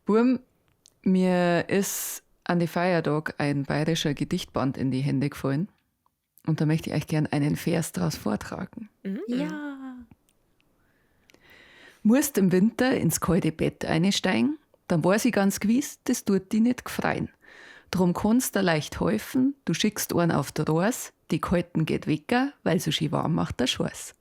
Burm, mir ist an die Feiertag ein bayerischer Gedichtband in die Hände gefallen. Und da möchte ich euch gern einen Vers daraus vortragen. Ja. Musst im Winter ins kalte Bett einsteigen, dann weiß ich ganz gewiss, das tut dich nicht gefreien. Drum kannst du leicht helfen, du schickst einen auf der Reis, die kalten geht wecker, weil so schön warm macht der Schweiß.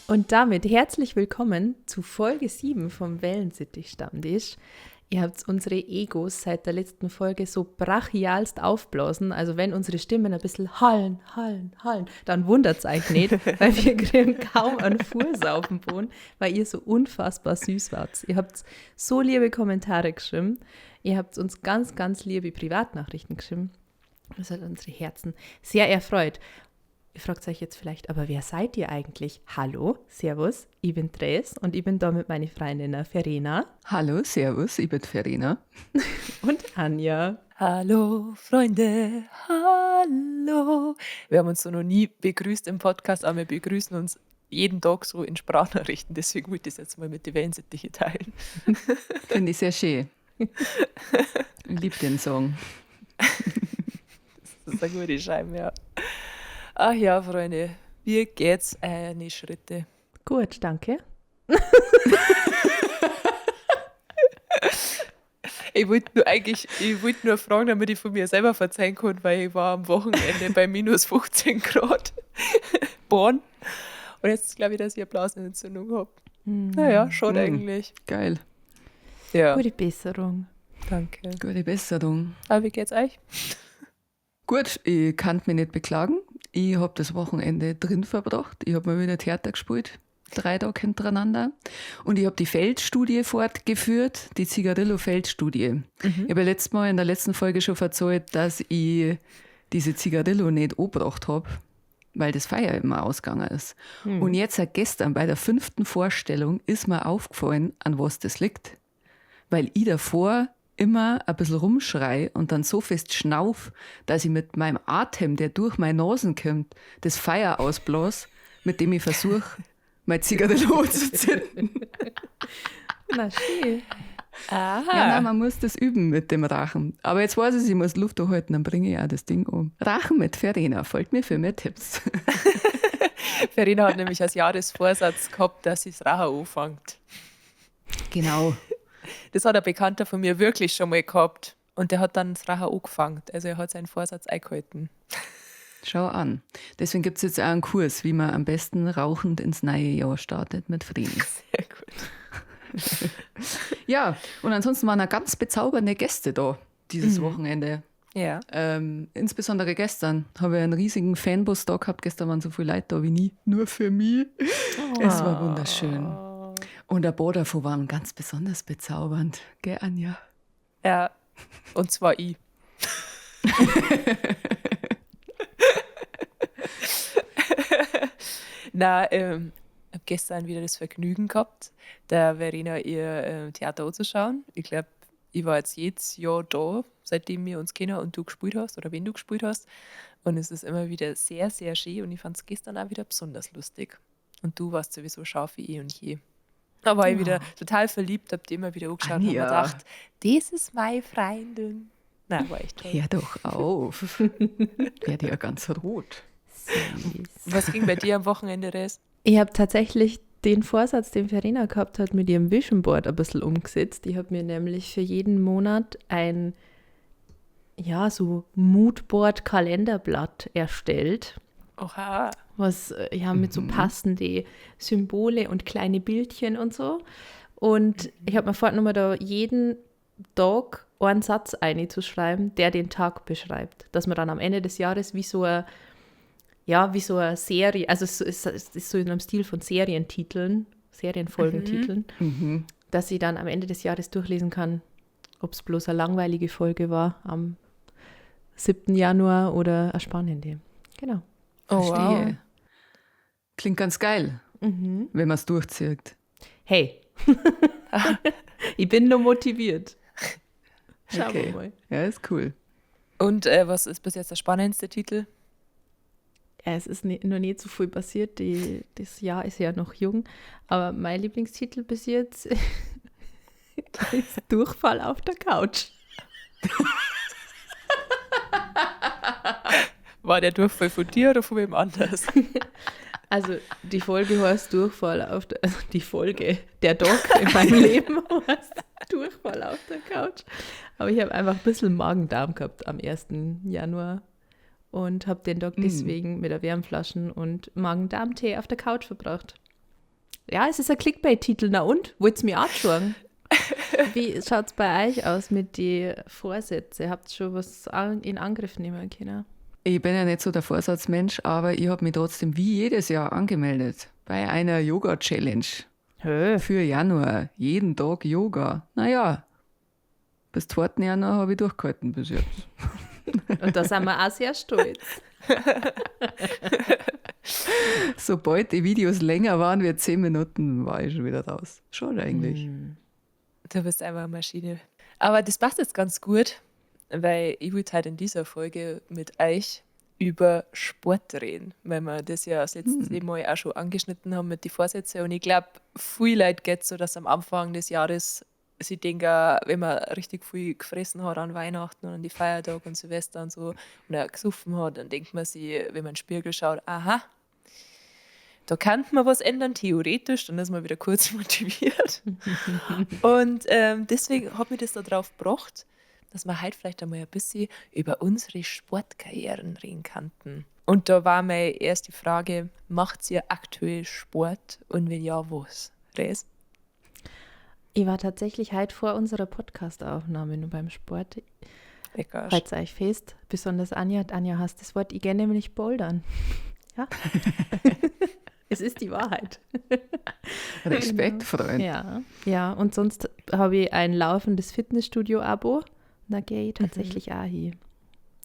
Und damit herzlich willkommen zu Folge 7 vom Wellensittich-Stammtisch. Ihr habt unsere Egos seit der letzten Folge so brachialst aufblasen. Also wenn unsere Stimmen ein bisschen hallen, hallen, hallen, dann wundert's euch nicht, weil wir kriegen kaum einen Fuß auf den Boden, weil ihr so unfassbar süß wart. Ihr habt so liebe Kommentare geschrieben. Ihr habt uns ganz, ganz liebe Privatnachrichten geschrieben. Das hat unsere Herzen sehr erfreut. Ihr fragt euch jetzt vielleicht, aber wer seid ihr eigentlich? Hallo, servus, ich bin Therese und ich bin da mit meiner Freundin Verena. Hallo, servus, ich bin Verena. Und Anja. Hallo, Freunde, hallo. Wir haben uns so noch nie begrüßt im Podcast, aber wir begrüßen uns jeden Tag so in Sprachnachrichten. Deswegen wollte ich das jetzt mal mit den Wellensittichen teilen. Finde ich sehr schön. Ich liebe den Song. Das ist eine gute Scheibe, ja. Ach ja, Freunde, wie geht's eine Schritte? Gut, danke. Ich wollte nur eigentlich, ich wollte nur fragen, damit ich von mir selber verzeihen kann, weil ich war am Wochenende bei minus 15 Grad Bonn. Und jetzt glaube ich, dass ich eine Blasenentzündung habe. Naja, schon eigentlich. Geil. Ja. Gute Besserung. Danke. Gute Besserung. Aber wie geht's euch? Gut, ich kann mich nicht beklagen. Ich hab das Wochenende drin verbracht. Ich hab mal wieder Theater gespielt, 3 Tage hintereinander. Und ich hab die Feldstudie fortgeführt, die Zigarillo-Feldstudie. Ich hab ja letztes Mal in der letzten Folge schon erzählt, dass ich diese Zigarillo nicht angebracht hab, weil das Feuer immer ausgegangen ist. Und jetzt seit gestern bei der 5. Vorstellung ist mir aufgefallen, an was das liegt. Weil ich davor immer ein bisschen rumschrei und dann so fest schnauf, dass ich mit meinem Atem, der durch meine Nasen kommt, das Feuer ausblas, mit dem ich versuche, meine Zigarillo zu zünden. Na, schön. Aha. Ja, nein, man muss das üben mit dem Rachen. Aber jetzt weiß ich, ich muss Luft anhalten, dann bringe ich auch das Ding um. Rachen mit Verena, folgt mir für mehr Tipps. Verena hat nämlich als Jahresvorsatz gehabt, dass sie das Rachen anfängt. Genau. Das hat ein Bekannter von mir wirklich schon mal gehabt. Und der hat dann das Rachen angefangen. Also er hat seinen Vorsatz eingehalten. Schau an. Deswegen gibt's jetzt auch einen Kurs, wie man am besten rauchend ins neue Jahr startet mit Vreni. Sehr gut. Ja, und ansonsten waren auch ganz bezaubernde Gäste da dieses Wochenende. Insbesondere gestern habe ich einen riesigen Fanbus da gehabt. Gestern waren so viele Leute da wie nie. Nur für mich. Es war wunderschön. Und ein paar davon waren ganz besonders bezaubernd. Gell, Anja? Ja, und zwar ich. Na, ich hab gestern wieder das Vergnügen gehabt, der Verena ihr Theater anzuschauen. Ich glaub, ich war jetzt jedes Jahr da, seitdem wir uns kennen und du gespielt hast oder wenn du gespielt hast. Und es ist immer wieder sehr, sehr schön und ich fand's gestern auch wieder besonders lustig. Und du warst sowieso scharf wie eh und je. Da war ich wieder total verliebt, hab die immer wieder angeschaut und hab mir Anja. gedacht, das ist meine Freundin. Nein, war echt toll. Hör doch auf. Werd ja ganz rot. Süß. Was ging bei dir am Wochenende, Res? Ich hab tatsächlich den Vorsatz, den Verena gehabt hat, mit ihrem Vision Board ein bisschen umgesetzt. Ich hab mir nämlich für jeden Monat ein, ja, so Moodboard-Kalenderblatt erstellt. Oha. Was ja, mit so passende Symbole und kleine Bildchen und so. Und ich hab mir vorgenommen, da jeden Tag einen Satz einzuschreiben, der den Tag beschreibt. Dass man dann am Ende des Jahres wie so eine, ja, wie so eine Serie, also es ist, es ist so in einem Stil von Serientiteln, Serienfolgentiteln, dass ich dann am Ende des Jahres durchlesen kann, Ob es bloß eine langweilige Folge war am 7. Januar oder eine spannende. Genau. Oh, Verstehe. wow. Klingt ganz geil, wenn man es durchzieht. Hey, ich bin nur motiviert. Schauen wir Okay. mal. Ja, ist cool. Und was ist bis jetzt der spannendste Titel? Ja, es ist noch nicht so viel passiert. Das Jahr ist ja noch jung. Aber mein Lieblingstitel bis jetzt ist Durchfall auf der Couch. War der Durchfall von dir oder von wem anders? Also die Folge heißt Durchfall auf der, also die Folge, der Dog in meinem Leben heißt Durchfall auf der Couch. Aber ich habe einfach ein bisschen Magen-Darm gehabt am 1. Januar und habe den Dog deswegen mit der Wärmflaschen und Magen-Darm-Tee auf der Couch verbracht. Ja, es ist ein Clickbait-Titel. Na und? Wollt's mir anschauen? Wie schaut's bei euch aus mit den Vorsätzen? Habt ihr schon was in Angriff nehmen können? Ich bin ja nicht so der Vorsatzmensch, aber ich habe mich trotzdem wie jedes Jahr angemeldet bei einer Yoga-Challenge Hö. für Januar. Jeden Tag Yoga. Naja, bis 2. Januar habe ich durchgehalten bis jetzt. Und da sind wir auch sehr stolz. Sobald die Videos länger waren wie 10 Minuten, war ich schon wieder raus. Schade eigentlich. Du bist einfach eine Maschine. Aber das passt jetzt ganz gut, weil ich wollte halt in dieser Folge mit euch über Sport reden, weil wir das ja das letzte Mal auch schon angeschnitten haben mit den Vorsätzen. Und ich glaube, viel Leute geht so, dass am Anfang des Jahres sie denken, wenn man richtig viel gefressen hat an Weihnachten und an die Feiertage und Silvester und so und auch gesoffen hat, dann denkt man sich, wenn man in den Spiegel schaut, aha, da kann man was ändern, theoretisch, dann ist man wieder kurz motiviert. Und deswegen hat mich das da drauf gebracht, dass wir heute vielleicht einmal ein bisschen über unsere Sportkarrieren reden könnten. Und da war meine erste Frage, macht ihr aktuell Sport und wenn ja, was? Res? Ich war tatsächlich heute vor unserer Podcast-Aufnahme nur beim Sport. Lecker. Haltet euch fest, besonders Anja. Anja hasst das Wort. Ich gehe nämlich bouldern. Ja. Es ist die Wahrheit. Respekt, Freund. Ja, ja. Und sonst habe ich ein laufendes Fitnessstudio-Abo. Da gehe ich tatsächlich auch hin.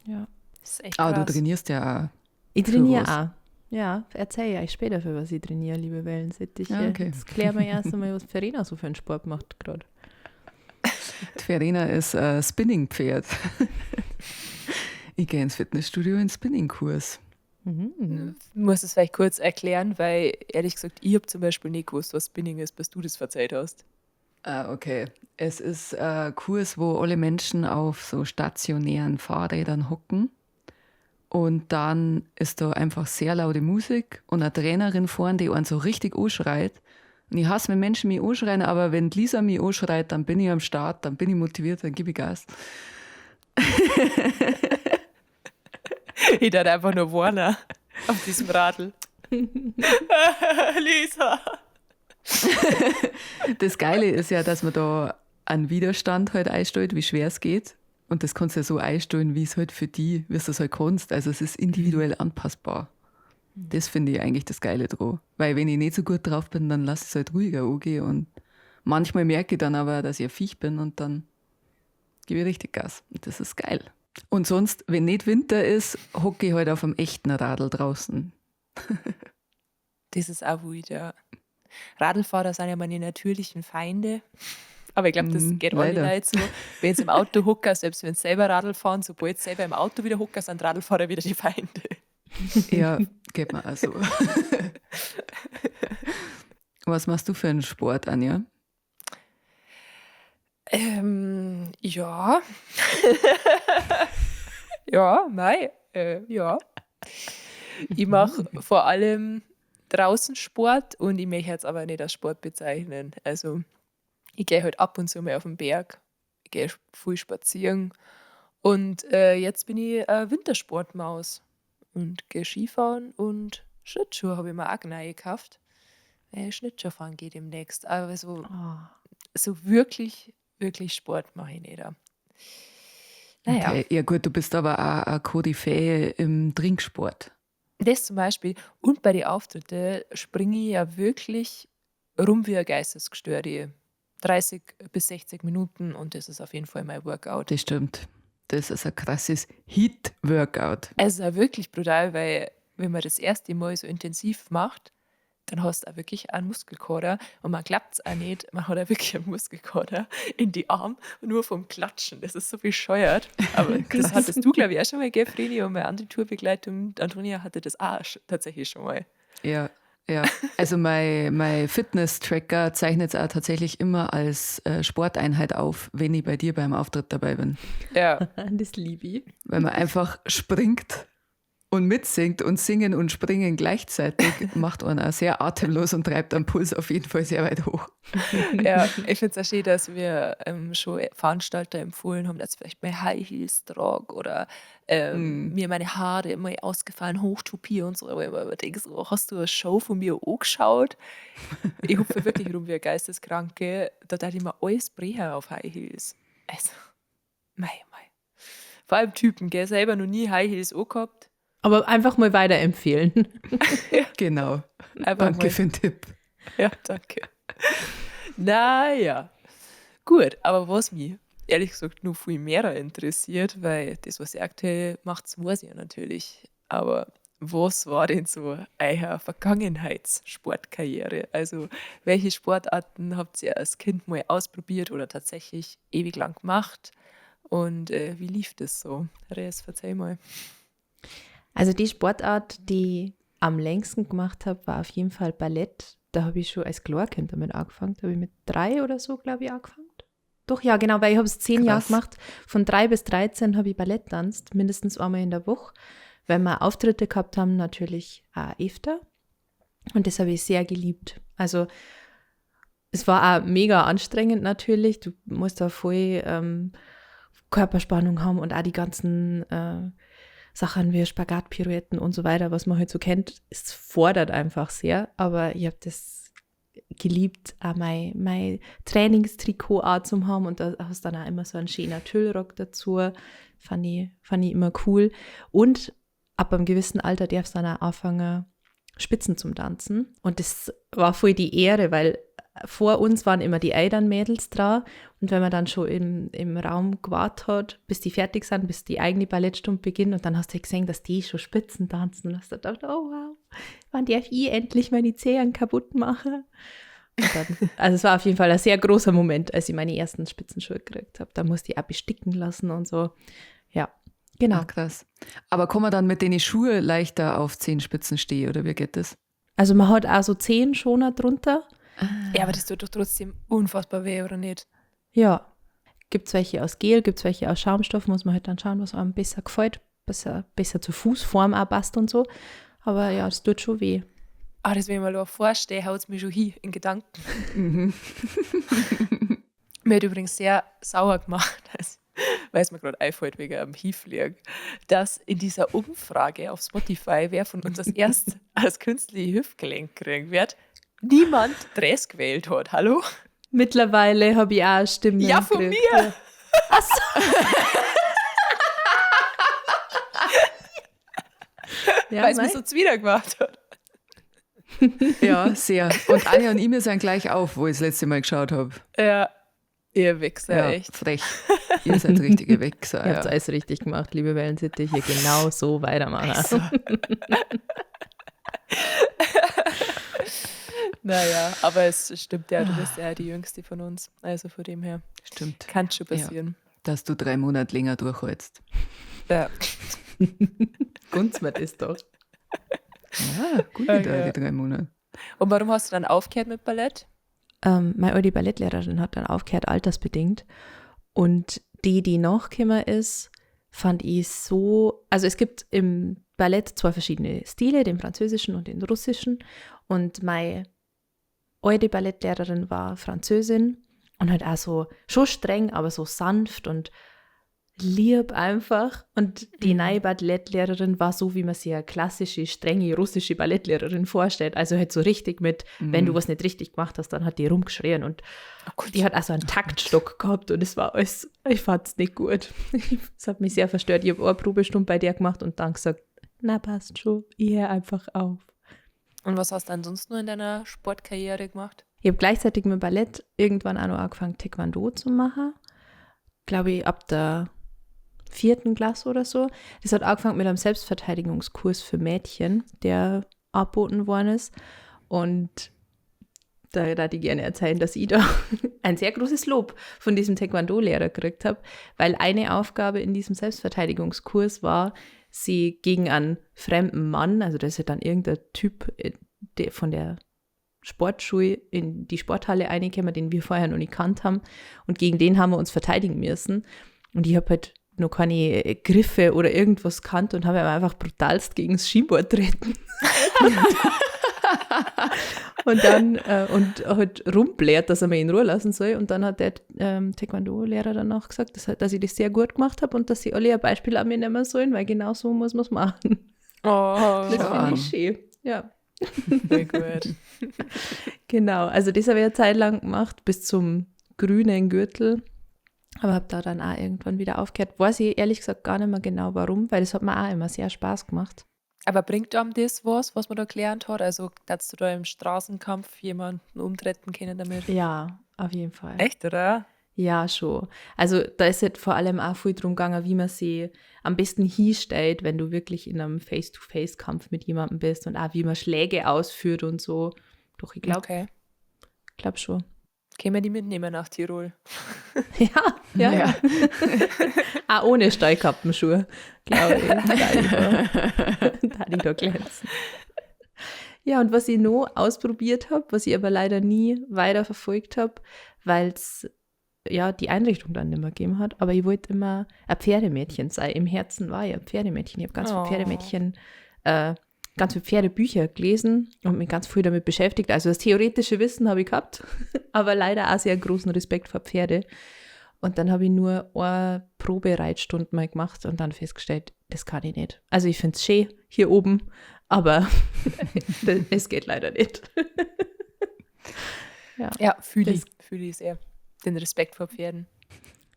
Ja. Das ist echt Ah, du krass. trainierst ja auch. Ich Für trainiere was? auch. Ja, erzähl ich euch später, für was ich trainiere, liebe Wellensittiche. Ja, okay. Jetzt klären wir erst einmal, was Verena so für einen Sport macht gerade. Die Verena ist Spinning-Pferd. Ich gehe ins Fitnessstudio in Spinning-Kurs. Mhm. Ich muss es vielleicht kurz erklären, weil ehrlich gesagt, ich habe zum Beispiel nicht gewusst, was Spinning ist, bis du das verzeiht hast. Ah, okay. Es ist ein Kurs, wo alle Menschen auf so stationären Fahrrädern hocken. Und dann ist da einfach sehr laute Musik und eine Trainerin vorne, die einen so richtig anschreit. Und ich hasse, wenn Menschen mich anschreien, aber wenn Lisa mich anschreit, dann bin ich am Start, dann bin ich motiviert, dann gebe ich Gas. Ich dachte einfach nur Warner auf diesem Radl. Lisa! Das Geile ist ja, dass man da einen Widerstand halt einstellt, wie schwer es geht. Und das kannst du ja so einstellen, wie es halt für die, wie es das halt kannst. Also es ist individuell anpassbar. Das finde ich eigentlich das Geile dran. Weil wenn ich nicht so gut drauf bin, dann lass ich es halt ruhiger angehen. Und manchmal merke ich dann aber, dass ich ein Viech bin und dann gebe ich richtig Gas. Und das ist geil. Und sonst, wenn nicht Winter ist, hocke ich halt auf einem echten Radl draußen. Das ist auch wild, ja. Radlfahrer sind ja meine natürlichen Feinde. Aber ich glaube, das geht alle leider. Leute so. Wenn sie im Auto hocken, selbst wenn sie selber Radl fahren, sobald sie selber im Auto wieder hocken, sind Radlfahrer wieder die Feinde. Ja, geht mir auch so. Was machst du für einen Sport, Anja? Ja. Ja, mei, ja. Ich mache vor allem draußen Sport und ich möchte jetzt aber nicht als Sport bezeichnen. Also ich gehe halt ab und zu mal auf den Berg, ich gehe viel spazieren und jetzt bin ich Wintersportmaus und gehe Skifahren und Schlittschuhe habe ich mir auch neu gekauft. Schlittschuh fahren geht demnächst, aber so, so wirklich, wirklich Sport mache ich nicht. Naja. Okay. Ja gut, du bist aber auch eine Koryphäe im Trinksport. Das zum Beispiel. Und bei den Auftritten springe ich ja wirklich rum wie ein Geistesgestörte. 30 bis 60 Minuten und das ist auf jeden Fall mein Workout. Das stimmt. Das ist ein krasses Hit-Workout. Es ist auch wirklich brutal, weil wenn man das erste Mal so intensiv macht, dann hast du auch wirklich einen Muskelkater und man klappt es auch nicht. Man hat auch wirklich einen Muskelkater in die Arme nur vom Klatschen. Das ist so bescheuert. Aber das hattest du, glaube ich, auch schon mal, gell, Vreni? Und meine andere Tourbegleitung, Antonia, hatte das auch tatsächlich schon mal. Ja, ja. Also mein Fitness-Tracker zeichnet es auch tatsächlich immer als Sporteinheit auf, wenn ich bei dir beim Auftritt dabei bin. Ja. Das liebe ich. Weil man einfach springt und mitsingt und singen und springen gleichzeitig macht einen auch sehr atemlos und treibt den Puls auf jeden Fall sehr weit hoch. Ja, ich finde es auch schön, dass wir schon Veranstalter empfohlen haben, dass ich vielleicht mal High Heels trage oder mir meine Haare mal ausgefallen hochtupiere und so. Aber ich mir denke, so, hast du eine Show von mir angeschaut? Ich hupfe wirklich rum wie eine Geisteskranke. Da darf ich mir alles brechen auf High Heels. Also, mei, mei. Vor allem Typen, gell? Selber noch nie High Heels angehabt. Aber einfach mal weiterempfehlen. Ja. Genau. Einfach danke mal. für den Tipp. Ja, danke. Naja. Gut, aber was mich ehrlich gesagt noch viel mehr interessiert, weil das, was ihr aktuell macht, weiß ich ja natürlich. Aber was war denn so eure Vergangenheitssportkarriere? Also, welche Sportarten habt ihr als Kind mal ausprobiert oder tatsächlich ewig lang gemacht? Und wie lief das so? Res, verzeih mal. Also die Sportart, die ich am längsten gemacht habe, war auf jeden Fall Ballett. Da habe ich schon als Kleinkind damit angefangen. Da habe ich mit 3 oder so, glaube ich, angefangen. Doch, ja, genau, weil ich habe es 10 Jahre gemacht. Von 3 bis 13 habe ich Ballett tanzt, mindestens einmal in der Woche. Wenn wir Auftritte gehabt haben, natürlich auch öfter. Und das habe ich sehr geliebt. Also es war auch mega anstrengend natürlich. Du musst da voll Körperspannung haben und auch die ganzen Sachen wie Spagat, Pirouetten und so weiter, was man halt so kennt, es fordert einfach sehr, aber ich habe das geliebt, auch mein Trainingstrikot auch zu haben und da hast du dann auch immer so einen schönen Tüllrock dazu, fand ich immer cool. Und ab einem gewissen Alter darfst du dann auch anfangen, Spitzen zum Tanzen und das war voll die Ehre, weil vor uns waren immer die Elternmädels dran und wenn man dann schon im Raum gewartet hat, bis die fertig sind, bis die eigene Ballettstunde beginnt und dann hast du gesehen, dass die schon Spitzen tanzen und hast du gedacht, oh wow, wann darf ich endlich meine Zehen kaputt machen? Und dann, also es war auf jeden Fall ein sehr großer Moment, als ich meine ersten Spitzenschuhe gekriegt habe. Da musste ich auch besticken lassen und so. Ja, genau. Ach, krass. Aber kann man dann mit den Schuhen leichter auf Zehenspitzen stehen oder wie geht das? Also man hat auch so Zehenschoner drunter. Ja, aber das tut doch trotzdem unfassbar weh, oder nicht? Ja. Gibt's welche aus Gel, gibt's welche aus Schaumstoff, muss man halt dann schauen, was einem besser gefällt, besser zur Fußform auch passt und so. Aber ja, es tut schon weh. Ah, das, wenn ich mir nur vorstelle, haut's mich schon hin in Gedanken. Mhm. Mir hat übrigens sehr sauer gemacht, weil es mir gerade einfällt wegen am Hinfliegen, dass in dieser Umfrage auf Spotify, wer von uns als erst als künstliche Hüftgelenk kriegen wird, niemand Dress gewählt hat. Hallo? Mittlerweile habe ich auch eine Stimme. Ja, von gekriegt. mir! Ach so. Ja, weil es mir so zuwider gemacht hat. Ja, sehr. Und Anja und ich, wir sind gleich auf, wo ich das letzte Mal geschaut habe. Ja, ihr Wichser, ja, echt. Frech. Ihr seid richtige Wichser. Ihr habt alles richtig gemacht, liebe Wellensittiche. Genau so weitermachen. Also. Naja, aber es stimmt ja, du bist ja die Jüngste von uns. Also von dem her. Stimmt. Kann schon passieren. Ja, dass du 3 Monate länger durchhältst. Ja. Gunzmert ist doch. Ja, gut, okay. Die 3 Monate. Und warum hast du dann aufgehört mit Ballett? Meine alte Ballettlehrerin hat dann aufgehört, altersbedingt. Und die nachgekommen ist, fand ich so, also es gibt im Ballett 2 verschiedene Stile, den französischen und den russischen. Und meine alte Ballettlehrerin war Französin und halt auch so, schon streng, aber so sanft und lieb einfach. Und die neue Ballettlehrerin war so, wie man sich eine klassische, strenge russische Ballettlehrerin vorstellt. Also halt so richtig mit, wenn du was nicht richtig gemacht hast, dann hat die rumgeschrien und die hat auch so einen Taktstock gehabt und es war alles, ich fand es nicht gut. Es hat mich sehr verstört. Ich habe eine Probestunde bei der gemacht und dann gesagt, na passt schon, ich höre einfach auf. Und was hast du ansonsten noch in deiner Sportkarriere gemacht? Ich habe gleichzeitig mit Ballett irgendwann auch noch angefangen, Taekwondo zu machen. Glaube ich, ab der 4. Klasse oder so. Das hat angefangen mit einem Selbstverteidigungskurs für Mädchen, der angeboten worden ist. Und da würde ich gerne erzählen, dass ich da ein sehr großes Lob von diesem Taekwondo-Lehrer gekriegt habe, weil eine Aufgabe in diesem Selbstverteidigungskurs war, sie gegen einen fremden Mann, also das ist ja dann irgendein Typ, der von der Sportschule in die Sporthalle reingekommen, den wir vorher noch nicht gekannt haben, und gegen den haben wir uns verteidigen müssen. Und ich hab halt noch keine Griffe oder irgendwas gekannt und habe einfach brutalst gegen das Schienbein getreten. Und dann und halt rumblärt, dass er mich in Ruhe lassen soll. Und dann hat der Taekwondo-Lehrer danach gesagt, dass ich das sehr gut gemacht habe und dass sie alle ein Beispiel an mir nehmen sollen, weil genau so muss man's machen. Oh, das finde ich schön. Ja. Sehr gut. Genau, also das habe ich eine Zeit lang gemacht, bis zum grünen Gürtel. Aber habe da dann auch irgendwann wieder aufgehört. Weiß ich ehrlich gesagt gar nicht mehr genau warum, weil das hat mir auch immer sehr Spaß gemacht. Aber bringt einem das was, was man da gelernt hat? Also, dass du da im Straßenkampf jemanden umtreten können damit? Ja, auf jeden Fall. Echt, oder? Ja, schon. Also da ist halt vor allem auch viel drum gegangen, wie man sie am besten hinstellt, wenn du wirklich in einem Face-to-Face-Kampf mit jemandem bist und auch wie man Schläge ausführt und so. Doch, ich glaub schon. Können wir die mitnehmen nach Tirol? Ja, ja. Ja. Auch ohne Stallkappenschuhe, glaube ich. Da die da glänzen. Ja, und was ich noch ausprobiert hab, was ich aber leider nie weiterverfolgt hab, weil's ja die Einrichtung dann nicht mehr gegeben hat, aber ich wollte immer ein Pferdemädchen sein. Im Herzen war ich ein Pferdemädchen. Ich hab ganz viele Pferdemädchen, ganz viele Pferdebücher gelesen und mich ganz viel damit beschäftigt. Also das theoretische Wissen habe ich gehabt, aber leider auch sehr großen Respekt vor Pferde. Und dann habe ich nur eine Probereitstunde mal gemacht und dann festgestellt, das kann ich nicht. Also ich find's schön hier oben, aber es geht leider nicht. Ja. Ja, Das fühle ich sehr. Den Respekt vor Pferden.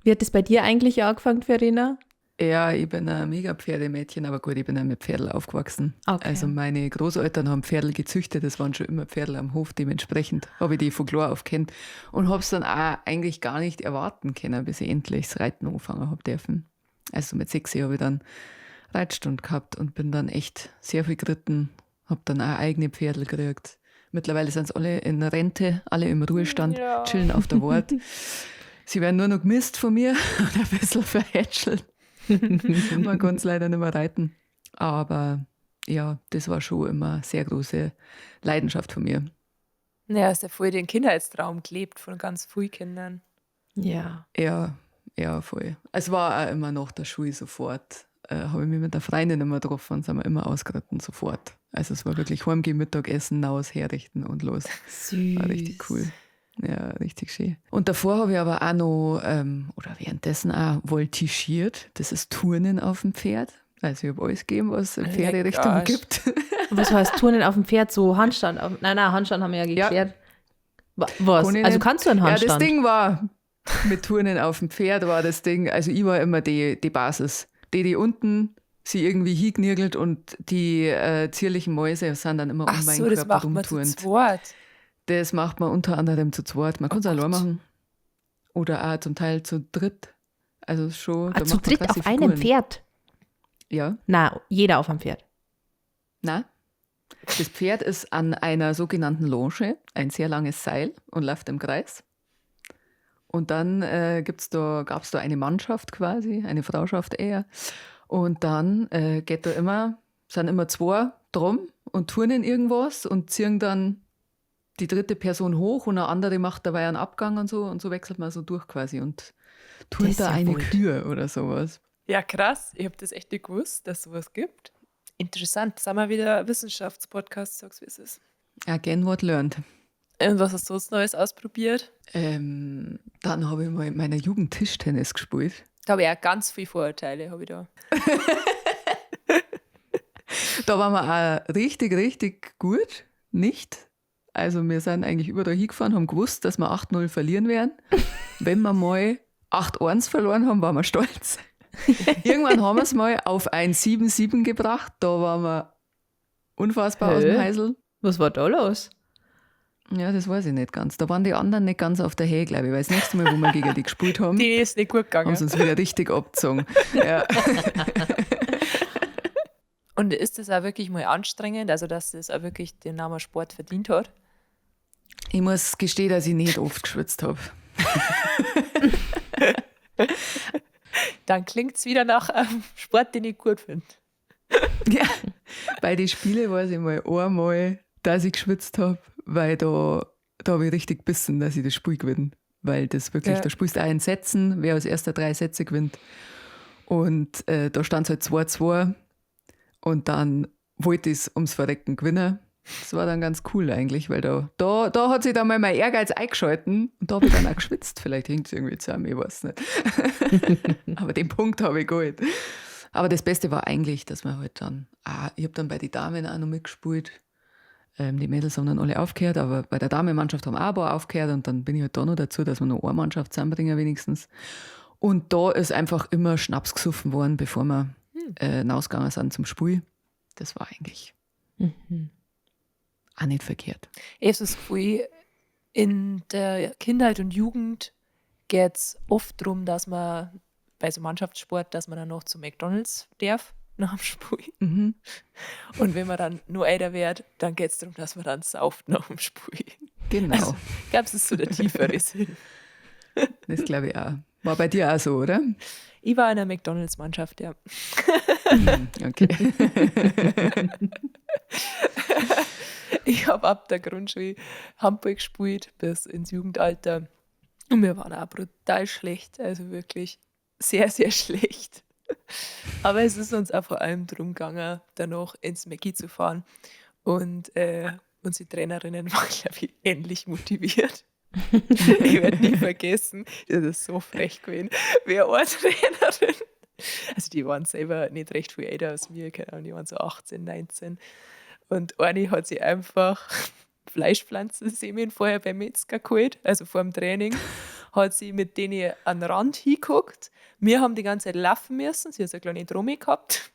Wie hat das bei dir eigentlich angefangen, Verena? Ja, ich bin ein mega Pferdemädchen, aber gut, ich bin auch mit Pferdl aufgewachsen. Okay. Also meine Großeltern haben Pferdl gezüchtet, es waren schon immer Pferdl am Hof, dementsprechend habe ich die von klar auf kennt und hab's dann auch eigentlich gar nicht erwarten können, bis ich endlich das Reiten anfangen hab dürfen. Also mit 6 habe ich dann Reitstunde gehabt und bin dann echt sehr viel geritten, hab dann auch eigene Pferdl gekriegt. Mittlerweile sind's alle in Rente, alle im Ruhestand, chillen auf der Wart. Sie werden nur noch gemisst von mir und ein bisschen verhätschelt. Man kann's leider nicht mehr reiten. Aber ja, das war schon immer eine sehr große Leidenschaft von mir. Ja, hast ja voll den Kindheitstraum gelebt von ganz früh Kindern. Ja. Ja, ja, voll. Es war auch immer nach der Schule sofort. Habe ich mich mit der Freundin immer getroffen und sind wir immer ausgeritten, sofort. Also es war wirklich heimgehen, Mittagessen, raus, herrichten und los. Süß. War richtig cool. Ja, richtig schön. Und davor habe ich aber auch noch, oder währenddessen auch voltigiert. Das ist Turnen auf dem Pferd. Also ich habe alles gegeben, was es in Leck Pferderichtung Arsch. gibt. Was heißt Turnen auf dem Pferd? So Handstand auf, nein, nein, Handstand haben wir ja Ja. geklärt. Was? Kann ich Also nicht. kannst du einen Ja, das Handstand? Ding war, mit Turnen auf dem Pferd war das Ding, also ich war immer die Basis. Die, die unten sie irgendwie hingenirgelt und die zierlichen Mäuse sind dann immer um Ach meinen so, das Körper macht man zu rumturnt. zweit. Das macht man unter anderem zu zweit. Man kann's auch Oh allein Gott. machen. Oder auch zum Teil zu dritt. Also schon, Ah, da zu macht man dritt krasse auf einem Figuren. Pferd? Ja. Na, jeder auf einem Pferd. Nein. Das Pferd ist an einer sogenannten Longe, ein sehr langes Seil und läuft im Kreis. Und dann gab's da eine Mannschaft quasi, eine Frauschaft eher. Und dann geht da immer, sind immer zwei drum und turnen irgendwas und ziehen dann die dritte Person hoch und eine andere macht dabei einen Abgang und so. Und so wechselt man so durch quasi und turnt Das ist da ja eine wild. Kür oder sowas. Ja, krass. Ich hab das echt nicht gewusst, dass sowas gibt. Interessant. Sind wir wieder Wissenschaftspodcast, sag's wie es ist. Again what learned. Und was hast du sonst Neues ausprobiert? Dann habe ich mal in meiner Jugend Tischtennis gespielt. Da habe ich auch ganz viele Vorurteile, habe ich da. Da waren wir auch richtig, richtig gut. Nicht. Also wir sind eigentlich überall hingefahren, haben gewusst, dass wir 8-0 verlieren werden. Wenn wir mal 8-1 verloren haben, waren wir stolz. Irgendwann haben wir es mal auf ein 7-7 gebracht. Da waren wir unfassbar aus dem Hä? Heisel. Was war da los? Ja, das weiß ich nicht ganz. Da waren die anderen nicht ganz auf der Höhe, glaube ich, weil das nächste Mal, wo wir gegen die gespielt haben, Die ist nicht gut gegangen. haben sie uns wieder richtig abgezogen. Ja. Und ist das auch wirklich mal anstrengend, also dass das auch wirklich den Namen Sport verdient hat? Ich muss gestehen, dass ich nicht oft geschwitzt habe. Dann klingt es wieder nach einem Sport, den ich gut finde. Ja, bei den Spielen weiß ich mal einmal, dass ich geschwitzt habe, weil da habe ich richtig gebissen, dass ich das Spiel gewinne. Weil das wirklich, da spielst du auch in Sätzen, wer als erster 3 Sätze gewinnt. Und da stand es halt 2-2 und dann wollte ich es ums Verrecken gewinnen. Das war dann ganz cool eigentlich, weil da hat sich dann mal mein Ehrgeiz eingeschalten und da habe ich dann auch geschwitzt. Vielleicht hängt es irgendwie zusammen, ich weiß nicht. Aber den Punkt habe ich geholt. Aber das Beste war eigentlich, dass man halt dann, ich habe dann bei den Damen auch noch mitgespielt. Die Mädels haben dann alle aufgehört, aber bei der Damenmannschaft haben auch ein paar aufgehört und dann bin ich halt da noch dazu, dass wir noch eine Mannschaft zusammenbringen wenigstens. Und da ist einfach immer Schnaps gesoffen worden, bevor wir rausgegangen sind zum Spiel. Das war eigentlich auch nicht verkehrt. Ich habe das Gefühl, in der Kindheit und Jugend geht es oft darum, dass man bei so Mannschaftssport, dass man dann noch zu McDonald's darf nach dem Spiel. Mhm. Und wenn man dann nur älter wird, dann geht es darum, dass man dann sauft nach dem Spiel. Genau. Also, ich glaube, es ist so der tiefere Sinn. Das glaube ich auch. War bei dir auch so, oder? Ich war in der McDonald's-Mannschaft, ja. Okay. Ich habe ab der Grundschule Handball gespielt bis ins Jugendalter. Und wir waren auch brutal schlecht, also wirklich sehr, sehr schlecht. Aber es ist uns auch vor allem darum gegangen, danach ins Mäcki zu fahren. Und unsere Trainerinnen waren, glaube ich, ähnlich motiviert. Ich werde nie vergessen, das ist so frech gewesen, wer eine Trainerin. Also die waren selber nicht recht viel älter als wir, keine Ahnung, die waren so 18, 19. Und eine hat sich einfach Fleischpflanzensemen vorher beim Metzger geholt, also vor dem Training, hat sie mit denen an den Rand hingeguckt. Wir haben die ganze Zeit laufen müssen, sie hat so eine kleine Trommel gehabt.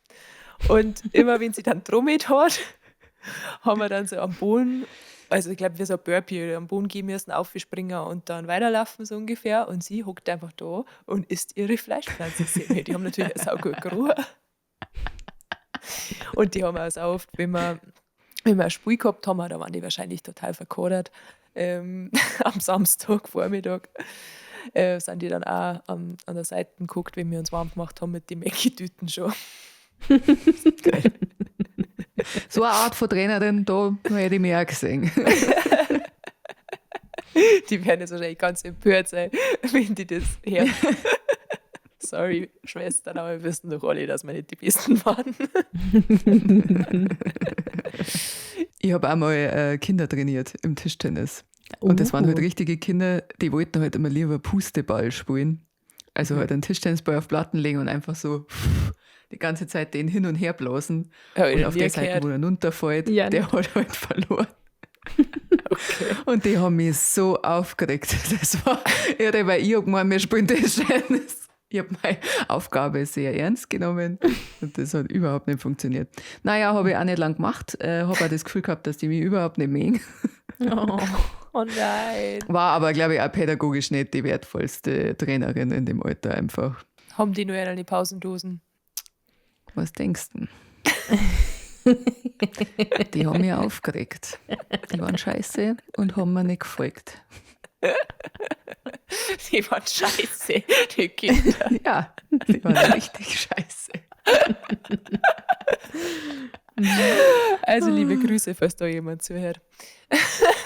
Und immer wenn sie dann trommelt hat, haben wir dann so am Boden, also ich glaube, wir so ein Burpee am Boden gehen müssen, aufspringen und dann weiterlaufen so ungefähr. Und sie hockt einfach da und isst ihre Fleischpflanzensemen. Die haben natürlich auch saugut gerochen. Und die haben auch so oft, wenn wir ein Spiel gehabt haben, da waren die wahrscheinlich total verkodert. Am Samstagvormittag sind die dann auch an der Seite geguckt, wenn wir uns warm gemacht haben mit den Mäcki-Tüten schon. Geil. So eine Art von Trainerin, da hätte ich mich auch gesehen. Die werden jetzt wahrscheinlich ganz empört sein, wenn die das hören. Sorry, Schwestern, aber wir wissen doch alle, dass wir nicht die Besten waren. Ich habe auch mal Kinder trainiert im Tischtennis. Und das waren halt richtige Kinder, die wollten halt immer lieber Pusteball spielen. Also halt einen Tischtennisball auf Platten legen und einfach so die ganze Zeit den hin und her blasen. Und auf der Seite, wo er runterfällt, ja, der hat halt verloren. Okay. Und die haben mich so aufgeregt. Das war irre, weil ich habe gemeint, wir spielen Tischtennis. Ich habe meine Aufgabe sehr ernst genommen und das hat überhaupt nicht funktioniert. Naja, habe ich auch nicht lang gemacht. Habe auch das Gefühl gehabt, dass die mich überhaupt nicht mögen. Oh, oh nein. War aber, glaube ich, auch pädagogisch nicht die wertvollste Trainerin in dem Alter einfach. Haben die nur eine Pausendosen? Was denkst du? Die haben mich aufgeregt. Die waren scheiße und haben mir nicht gefolgt. Die waren scheiße, die Kinder. Ja, die waren richtig scheiße. Also liebe Grüße, falls da jemand zuhört.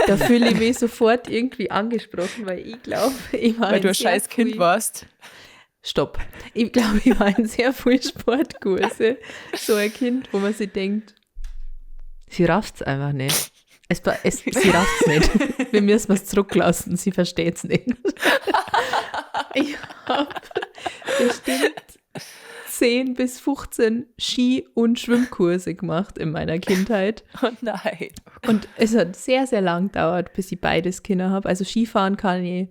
Da fühle ich mich sofort irgendwie angesprochen, weil ich glaube, ich war weil du ein scheiß Kind warst. Stopp. Ich glaube, ich war in sehr vielen Sportkurse. So ein Kind, wo man sich denkt, sie rafft es einfach nicht. Sie rafft es nicht. Wir müssen es zurücklassen, sie versteht es nicht. Ich habe bestimmt 10 bis 15 Ski- und Schwimmkurse gemacht in meiner Kindheit. Oh nein. Und es hat sehr, sehr lang gedauert, bis ich beides Kinder habe. Also Skifahren kann ich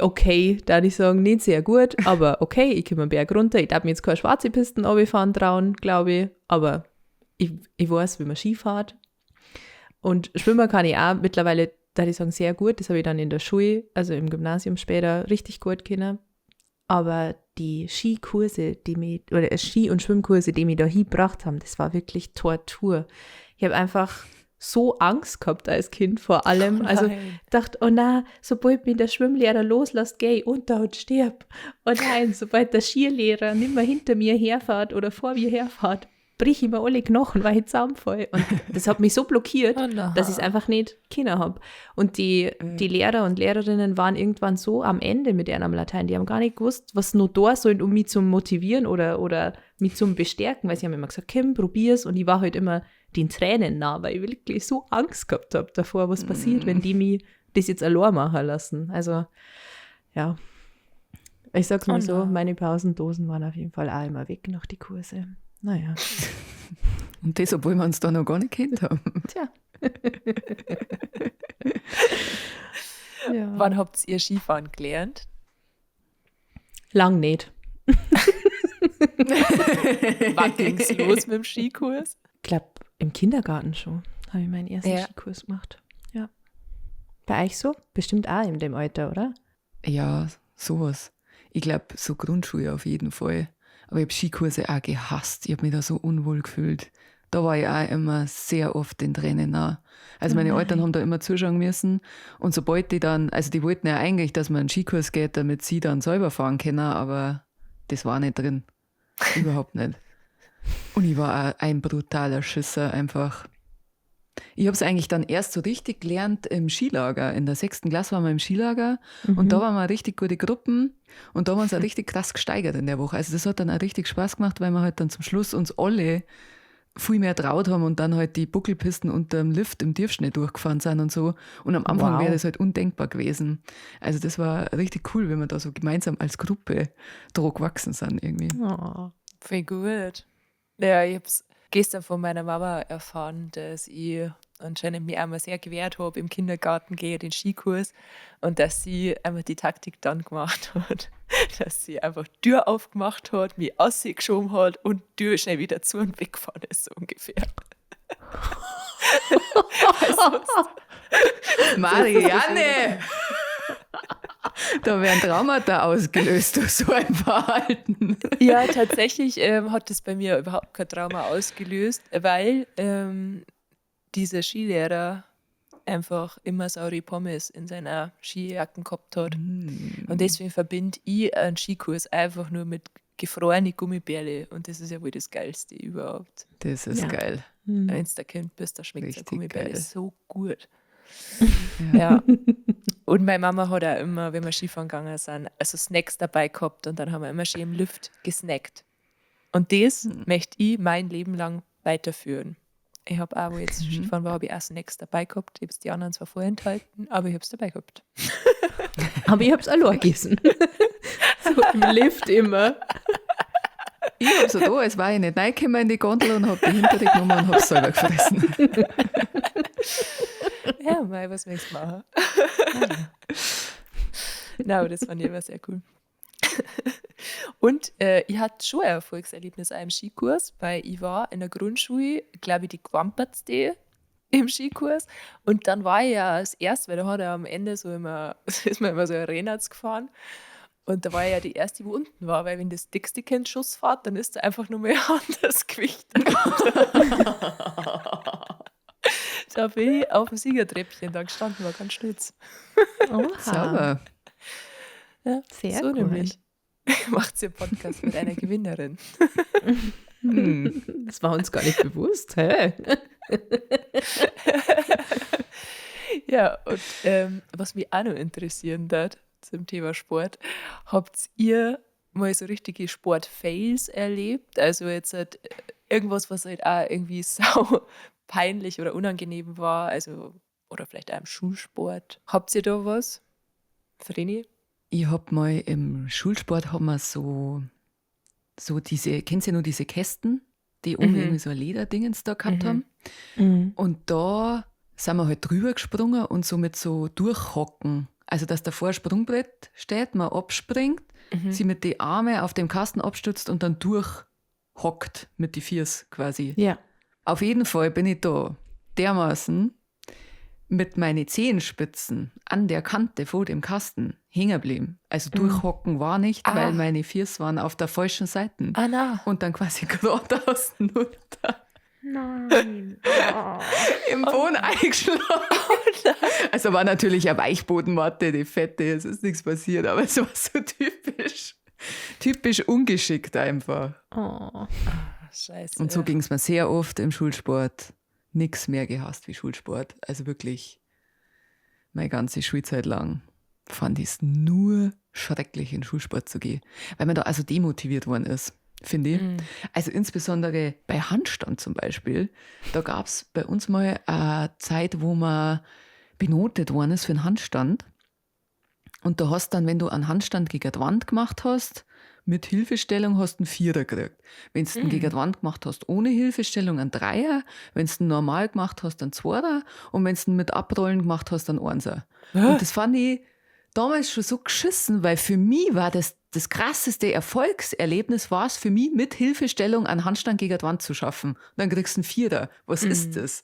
okay, da ich sagen, nicht sehr gut, aber okay, ich komme einen Berg runter. Ich darf mir jetzt keine schwarze Pisten runterfahren trauen, glaube ich, aber ich weiß, wie man Ski fährt. Und Schwimmen kann ich auch mittlerweile, da ich sagen, sehr gut. Das habe ich dann in der Schule, also im Gymnasium später, richtig gut können. Aber die Skikurse, die mich, oder Ski- und Schwimmkurse, die mich da hingebracht haben, das war wirklich Tortur. Ich habe einfach so Angst gehabt als Kind vor allem. Also dachte, oh na, sobald mich der Schwimmlehrer loslässt, geh ich unter und stirb. Oh nein, sobald der Skilehrer nicht mehr hinter mir herfährt oder vor mir herfährt, brich ich mir alle Knochen, weil ich zusammenfalle. Und das hat mich so blockiert, Oh dass ich es einfach nicht können habe. Und die Lehrer und Lehrerinnen waren irgendwann so am Ende mit ihrem Latein, die haben gar nicht gewusst, was noch da sollen, um mich zu motivieren oder mich zum Bestärken, weil sie haben immer gesagt, Kim, probier's. Und ich war halt immer den Tränen nah, weil ich wirklich so Angst gehabt habe davor, was passiert, wenn die mich das jetzt allein machen lassen. Also, ja. Ich sag's mal Oh so, nein. meine Pausendosen waren auf jeden Fall auch immer weg nach die Kurse. Naja. Und das, obwohl wir uns da noch gar nicht kennt haben. Tja. Ja. Wann habt ihr Skifahren gelernt? Lang nicht. Wann ging's los mit dem Skikurs? Ich glaube, im Kindergarten schon habe ich meinen ersten Ja. Skikurs gemacht. Ja. Bei euch so? Bestimmt auch in dem Alter, oder? Ja, sowas. Ich glaube, so Grundschule auf jeden Fall. Aber ich habe Skikurse auch gehasst. Ich habe mich da so unwohl gefühlt. Da war ich auch immer sehr oft den Tränen nah. Also meine Oh Eltern nein. haben da immer zuschauen müssen. Und sobald die dann, also die wollten ja eigentlich, dass man einen Skikurs geht, damit sie dann selber fahren können, aber das war nicht drin. Überhaupt nicht. Und ich war auch ein brutaler Schisser einfach. Ich habe es eigentlich dann erst so richtig gelernt im Skilager. In der 6. Klasse waren wir im Skilager und da waren wir richtig gute Gruppen und da haben wir uns auch richtig krass gesteigert in der Woche. Also das hat dann auch richtig Spaß gemacht, weil wir halt dann zum Schluss uns alle viel mehr traut haben und dann halt die Buckelpisten unterm Lift im Tiefschnee durchgefahren sind und so. Und am Anfang Wow. wäre das halt undenkbar gewesen. Also das war richtig cool, wenn wir da so gemeinsam als Gruppe drauf gewachsen sind irgendwie. Oh. Voll gut. Ja, ich hab's gestern von meiner Mama erfahren, dass ich anscheinend mich einmal sehr gewehrt habe im Kindergarten gegen den Skikurs und dass sie einmal die Taktik dann gemacht hat, dass sie einfach Tür aufgemacht hat, mich ausgeschoben hat und Tür schnell wieder zu und weggefahren ist, so ungefähr. Weil sonst Marianne! Da werden Traumata ausgelöst durch so ein Verhalten. Ja, tatsächlich hat das bei mir überhaupt kein Trauma ausgelöst, weil dieser Skilehrer einfach immer saure Pommes in seiner Skijacken gehabt hat. Und deswegen verbinde ich einen Skikurs einfach nur mit gefrorenen Gummibärle. Und das ist ja wohl das Geilste überhaupt. Das ist Ja. geil. Wenn du Kind bist, da schmeckt der Richtig Gummibärle geil. so gut. Ja. Ja. Und meine Mama hat auch immer, wenn wir Skifahren gegangen sind, also Snacks dabei gehabt und dann haben wir immer schön im Lift gesnackt. Und das möchte ich mein Leben lang weiterführen. Ich habe auch, wo ich jetzt Skifahren war, habe ich auch Snacks dabei gehabt. Ich habe es die anderen zwar vorenthalten, aber ich habe es dabei gehabt. Aber ich hab's allein gegessen. So im Lift immer. Ich hab so da, es war ich nicht reingekommen in die Gondel und hab die hintere genommen und hab's selber gefressen. Ja, mei, was möchtest du machen? Nein, aber das fand ich immer sehr cool. Und ich hatte schon ein Erfolgserlebnis auch im Skikurs, weil ich war in der Grundschule, glaube ich, die Gwampertste im Skikurs. Und dann war ich ja als Erste, weil da hat er am Ende so immer, ist man immer so ein Rennrad gefahren. Und da war ich ja die Erste, die wo unten war, weil wenn das dickste Kind Schuss fährt, dann ist da einfach nur mehr anderes Gewicht. Da bin ich auf dem Siegertreppchen da gestanden, war ganz stolz. Oha. Sauber. Ja, Sehr so gut. nämlich. Macht sie einen Podcast mit einer Gewinnerin. Hm. Das war uns gar nicht bewusst. Hä? Ja, und was mich auch noch interessieren wird zum Thema Sport, habt ihr mal so richtige Sport-Fails erlebt? Also jetzt halt irgendwas, was halt auch irgendwie sau peinlich oder unangenehm war, also oder vielleicht auch im Schulsport. Habt ihr da was? Vreni? Ich hab mal im Schulsport haben wir so diese, kennst du nur diese Kästen, die oben Mhm. irgendwie so ein Lederdingens da gehabt Mhm. haben? Mhm. Und da sind wir halt drüber gesprungen und so mit so durchhocken. Also, dass davor ein Sprungbrett steht, man abspringt, sie mit den Armen auf dem Kasten abstützt und dann durchhockt mit die Fiers quasi. Ja. Auf jeden Fall bin ich da dermaßen mit meinen Zehenspitzen an der Kante vor dem Kasten hängen geblieben. Also durchhocken war nicht, weil meine Füße waren auf der falschen Seite. Ah, na. Und dann quasi geradeaus runter. Nein. Oh. Im Boden eingeschlagen. Also war natürlich eine Weichbodenmatte, die fette, es ist nichts passiert, aber es war so typisch. Typisch ungeschickt einfach. Oh. Scheiße. Und so ging es mir sehr oft im Schulsport. Nichts mehr gehasst wie Schulsport. Also wirklich, meine ganze Schulzeit lang fand ich es nur schrecklich, in Schulsport zu gehen. Weil man da also demotiviert worden ist, finde ich. Also insbesondere bei Handstand zum Beispiel. Da gab es bei uns mal eine Zeit, wo man benotet worden ist für einen Handstand. Und da hast dann, wenn du einen Handstand gegen die Wand gemacht hast, mit Hilfestellung hast du einen Vierer gekriegt. Wenn du ihn gegen die Wand gemacht hast, ohne Hilfestellung, einen Dreier. Wenn du ihn normal gemacht hast, einen Zweier. Und wenn du ihn mit Abrollen gemacht hast, einen Einser. Und das fand ich damals schon so geschissen, weil für mich war das krasseste Erfolgserlebnis war es für mich, mit Hilfestellung einen Handstand gegen die Wand zu schaffen. Und dann kriegst du einen Vierer. Was ist das?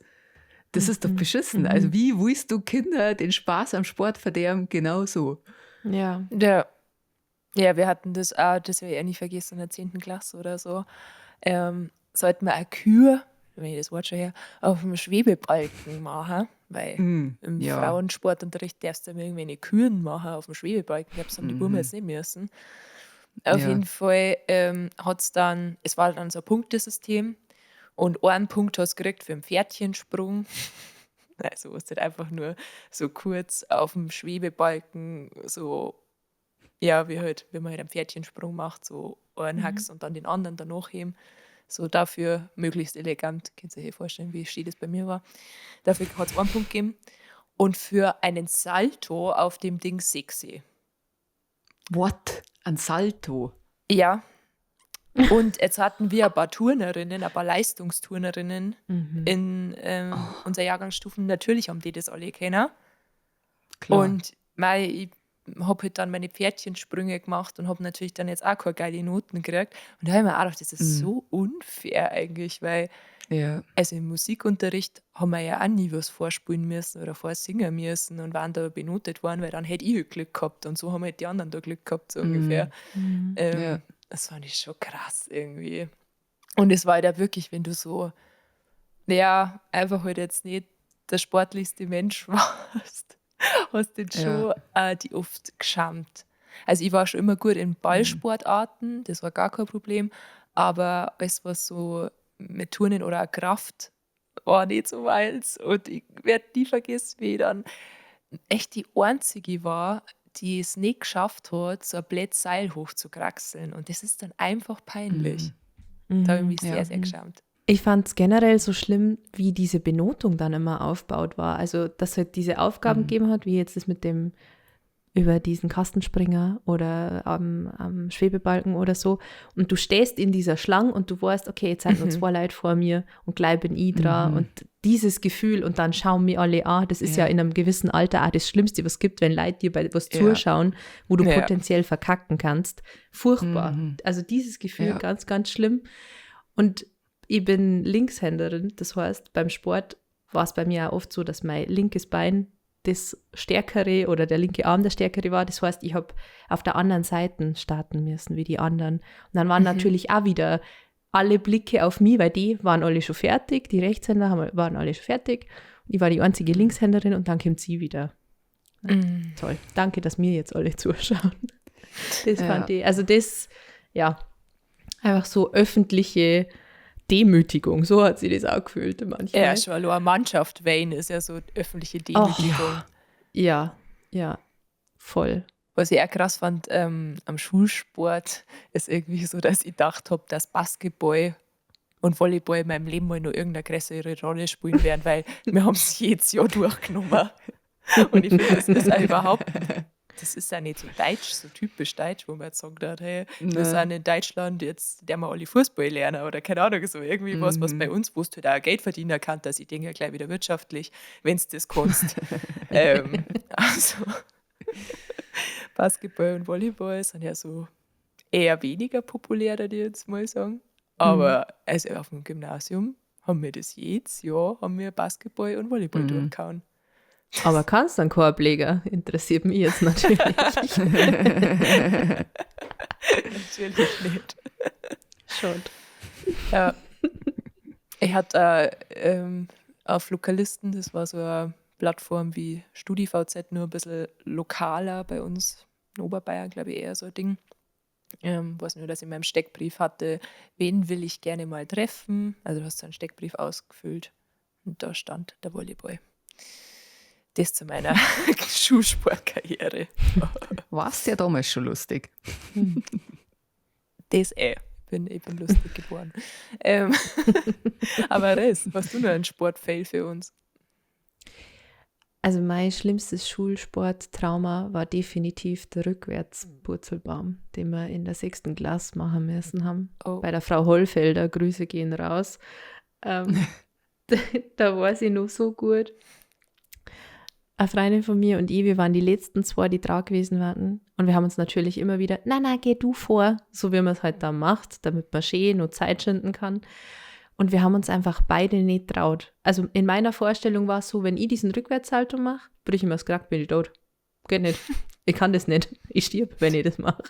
Das ist doch beschissen. Also wie willst du Kinder den Spaß am Sport verderben? Genau so. Ja. Ja. Ja, wir hatten das auch, das werde ich auch nicht vergessen, in der 10. Klasse oder so. Sollten wir eine Kür, wenn ich das Wort schon her, auf dem Schwebebalken machen, weil im Frauensportunterricht darfst du irgendwie eine Küren machen auf dem Schwebebalken. Ich glaube, das haben die Buben jetzt nicht müssen. Auf jeden Fall hat's dann, es war dann so ein Punktesystem und einen Punkt hast du gekriegt für einen Pferdchensprung. Also, wo du halt einfach nur so kurz auf dem Schwebebalken so, ja, wie halt, wenn man halt einen Pferdchensprung macht, so einen Hax und dann den anderen danach heben. So dafür möglichst elegant, könnt ihr euch vorstellen, wie schön das bei mir war. Dafür hat es einen Punkt gegeben. Und für einen Salto auf dem Ding 6. What? Ein Salto? Ja. Und jetzt hatten wir ein paar Turnerinnen, ein paar Leistungsturnerinnen in unserer Jahrgangsstufen. Natürlich haben die das alle kennen. Klar. Und mei, ich hab halt dann meine Pferdchensprünge gemacht und hab natürlich dann jetzt auch keine geile Noten gekriegt. Und da hab ich mir auch gedacht, das ist so unfair eigentlich, weil also im Musikunterricht haben wir ja auch nie was vorspielen müssen oder vorsingen müssen und waren da benotet worden, weil dann hätte ich halt Glück gehabt und so haben halt die anderen da Glück gehabt, so ungefähr. Das fand ich schon krass irgendwie. Und es war halt auch wirklich, wenn du so, naja, einfach halt jetzt nicht der sportlichste Mensch warst, hast du schon die oft geschämt. Also ich war schon immer gut in Ballsportarten, das war gar kein Problem, aber alles, was so mit Turnen oder auch Kraft war nicht so meins. Und ich werde nie vergessen, wie ich dann echt die Einzige war, die es nicht geschafft hat, so ein blödes Seil hochzukraxeln. Und das ist dann einfach peinlich. Da habe ich mich sehr, sehr geschämt. Ich fand's generell so schlimm, wie diese Benotung dann immer aufgebaut war. Also, dass halt diese Aufgaben gegeben hat, wie jetzt das mit dem über diesen Kastenspringer oder am Schwebebalken oder so. Und du stehst in dieser Schlange und du weißt, okay, jetzt sind noch 2 Leute vor mir und gleich bin ich dran. Und dieses Gefühl und dann schauen mich alle an, das ist ja in einem gewissen Alter auch das Schlimmste, was es gibt, wenn Leute dir bei was zuschauen, wo du potenziell verkacken kannst. Furchtbar. Also dieses Gefühl, ganz, ganz schlimm. Und ich bin Linkshänderin, das heißt, beim Sport war es bei mir auch oft so, dass mein linkes Bein das Stärkere oder der linke Arm der Stärkere war. Das heißt, ich hab auf der anderen Seite starten müssen wie die anderen. Und dann waren natürlich auch wieder alle Blicke auf mich, weil die waren alle schon fertig, die Rechtshänder waren alle schon fertig. Und ich war die einzige Linkshänderin und dann kommt sie wieder. Toll. Danke, dass mir jetzt alle zuschauen. Das fand ich, also das, ja, einfach so öffentliche Demütigung, so hat sie das auch gefühlt manchmal. Ja, schon allein Mannschaft Wayne ist ja so öffentliche Demütigung. Ja, ja, voll. Was ich auch krass fand, am Schulsport ist irgendwie so, dass ich gedacht hab, dass Basketball und Volleyball in meinem Leben mal noch irgendeine größere Rolle spielen werden, weil wir haben's jedes Jahr durchgenommen. Und ich finde, das ist auch überhaupt, das ist ja nicht so deutsch, so typisch deutsch, wo man jetzt sagt, hey, wir sind in Deutschland, jetzt der wir alle Fußball lernen oder keine Ahnung, so irgendwie was, was bei uns, wo du halt auch Geld verdienen kannst, dass ich denke ja gleich wieder wirtschaftlich, wenn's das kannst. Also Basketball und Volleyball sind ja so eher weniger populär, würde ich jetzt mal sagen. Aber also auf dem Gymnasium haben wir das jedes Jahr, haben wir Basketball und Volleyball durchgehauen. Aber kannst du einen Korb legen? Interessiert mich jetzt natürlich. Natürlich nicht. Schon. Ja. Ich hatte auf Lokalisten, das war so eine Plattform wie StudiVZ, nur ein bisschen lokaler bei uns in Oberbayern, glaube ich, eher so ein Ding. Weiß nur, dass ich in meinem Steckbrief hatte, wen will ich gerne mal treffen. Also du hast so einen Steckbrief ausgefüllt und da stand der Volleyball. Das zu meiner Schulsportkarriere. War's ja damals schon lustig. Das eh. Ich bin lustig geboren. Aber Res, hast du noch einen Sportfail für uns? Also mein schlimmstes Schulsporttrauma war definitiv der Rückwärtspurzelbaum, den wir in der 6. Klasse machen müssen haben. Oh. Bei der Frau Hollfelder, Grüße gehen raus. Da war sie noch so gut. Eine Freundin von mir und ich, wir waren die letzten 2, die dran gewesen waren. Und wir haben uns natürlich immer wieder, na, na, geh du vor, so wie man es halt da macht, damit man schön noch Zeit schinden kann. Und wir haben uns einfach beide nicht traut. Also in meiner Vorstellung war es so, wenn ich diesen Rückwärtssalto mache, brich ich mir das Krack, bin ich tot. Geht nicht. Ich kann das nicht. Ich stirb, wenn ich das mache.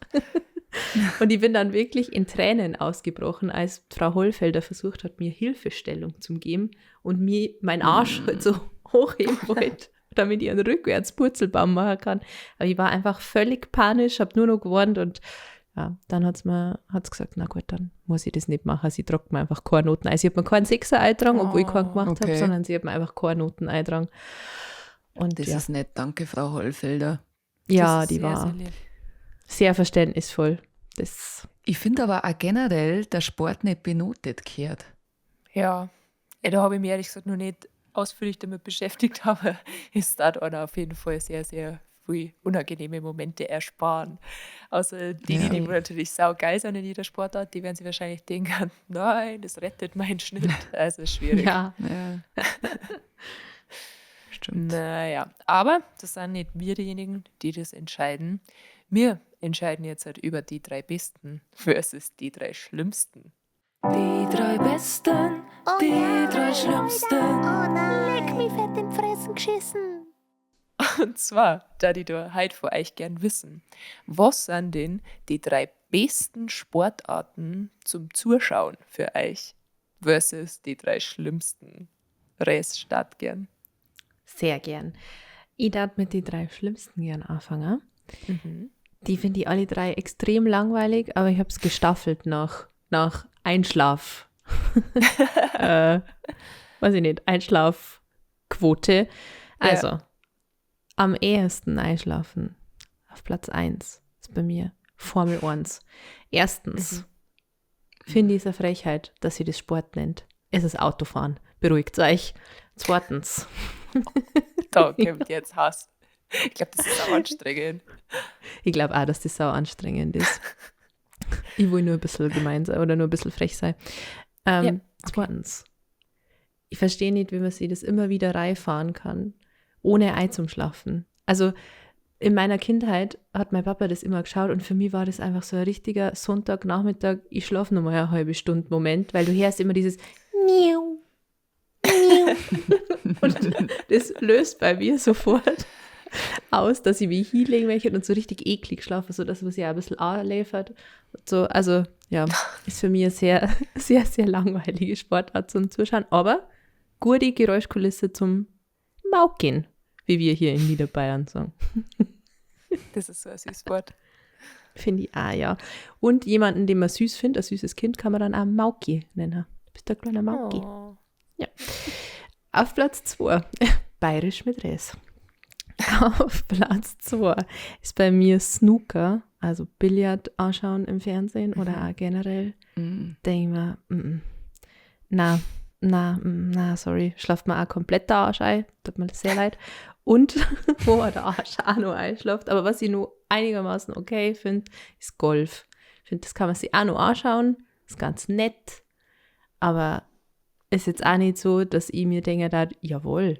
Und ich bin dann wirklich in Tränen ausgebrochen, als Frau Hollfelder versucht hat, mir Hilfestellung zu geben und mir meinen Arsch halt so hochheben wollte, damit ich einen Rückwärtspurzelbaum machen kann. Aber ich war einfach völlig panisch, hab nur noch gewarnt und ja, dann hat's mir, hat's gesagt, na gut, dann muss ich das nicht machen. Sie tragt mir einfach keine Noten ein. Sie hat mir keinen Sechser eingetragen, obwohl ich keinen gemacht hab, sondern sie hat mir einfach keine Noten eingetragen. Und das ja. ist nett, danke, Frau Hollfelder. Ja, Das ist die sehr, war sehr lieb. sehr verständnisvoll. Das ich finde aber auch generell, der Sport nicht benotet gehört. Ja, ja, da habe ich mich ehrlich gesagt noch nicht ausführlich damit beschäftigt, aber es tat einer auf jeden Fall sehr, sehr viel unangenehme Momente ersparen. Außer die, die natürlich saugeil sind in jeder Sportart, die werden sich wahrscheinlich denken, nein, das rettet meinen Schnitt. Also schwierig. Ja. Ja. Stimmt. Naja, aber das sind nicht wir diejenigen, die das entscheiden. Wir entscheiden jetzt halt über die 3 Besten versus die 3 Schlimmsten. Die 3 Besten, Oh die ja, 3 Schlimmsten. Oh nein. Leck mich fett in Fressen geschissen. Und zwar, da die da heute von euch gern wissen, was sind denn die 3 besten Sportarten zum Zuschauen für euch versus die 3 schlimmsten? Res, start gern. Sehr gern. Ich darf mit den 3 schlimmsten gern anfangen. Die finde ich alle 3 extrem langweilig, aber ich hab's gestaffelt nach Einschlaf. Weiß ich nicht, Einschlafquote. Also, am ehesten einschlafen, auf Platz 1 ist bei mir Formel 1. Erstens finde ich es eine Frechheit, dass sie das Sport nennt. Es ist Autofahren. Beruhigt euch. Zweitens. Da kommt jetzt Hass. Ich glaub, das ist auch anstrengend. Ich glaub auch, dass das sau anstrengend ist. Ich will nur ein bisschen gemein sein oder nur ein bisschen frech sein. Zweitens. Ich verstehe nicht, wie man sich das immer wieder reinfahren kann, ohne Ei zum Schlafen. Also in meiner Kindheit hat mein Papa das immer geschaut und für mich war das einfach so ein richtiger Sonntagnachmittag, ich schlafe noch mal eine halbe Stunde Moment, weil du hörst immer dieses Miau, Miau. Und das löst bei mir sofort aus, dass ich mich hinlegen möchte und so richtig eklig schlafe, so dass man sich auch ein bisschen anläufert. Und so, also ja, ist für mich eine sehr, sehr, sehr langweilige Sportart zum Zuschauen, aber gute Geräuschkulisse zum Mauken, wie wir hier in Niederbayern sagen. Das ist so ein süßes Wort. Finde ich auch, ja. Und jemanden, den man süß findet, ein süßes Kind, kann man dann auch Mauki nennen. Du bist der kleine Mauki. Oh. Ja. Auf Platz 2, bayerisch mit Res. Auf Platz 2 ist bei mir Snooker, also Billard anschauen im Fernsehen oder auch generell. Denke ich mir, na, na, na, sorry, schlaft man auch komplett der Arsch ein, tut mir sehr leid. Und wo man der Arsch auch noch einschlaft, aber was ich nur einigermaßen okay finde, ist Golf. Ich finde, das kann man sich auch noch anschauen, ist ganz nett, aber ist jetzt auch nicht so, dass ich mir denke, da, jawohl,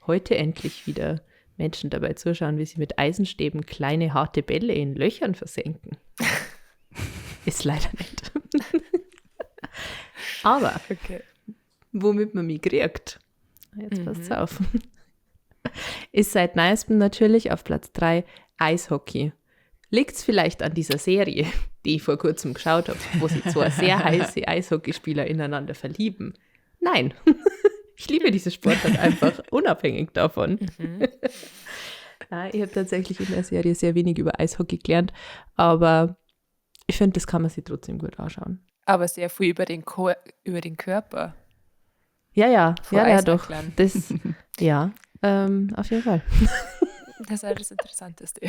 heute endlich wieder Menschen dabei zuschauen, wie sie mit Eisenstäben kleine, harte Bälle in Löchern versenken. Ist leider nicht. Aber womit man mich kriegt, jetzt passt's auf, Ist seit neuestem natürlich auf Platz 3 Eishockey. Liegt es vielleicht an dieser Serie, die ich vor kurzem geschaut habe, wo sich zwei sehr heiße Eishockeyspieler ineinander verlieben? Nein. Ich liebe diese Sportart einfach, unabhängig davon. Ja, ich habe tatsächlich in der Serie sehr wenig über Eishockey gelernt, aber ich finde, das kann man sich trotzdem gut anschauen. Aber sehr viel über den Körper. Ja, ja, Vor ja, ja, doch. Eishocklern. Das, ja, auf jeden Fall. Das ist halt das Interessanteste.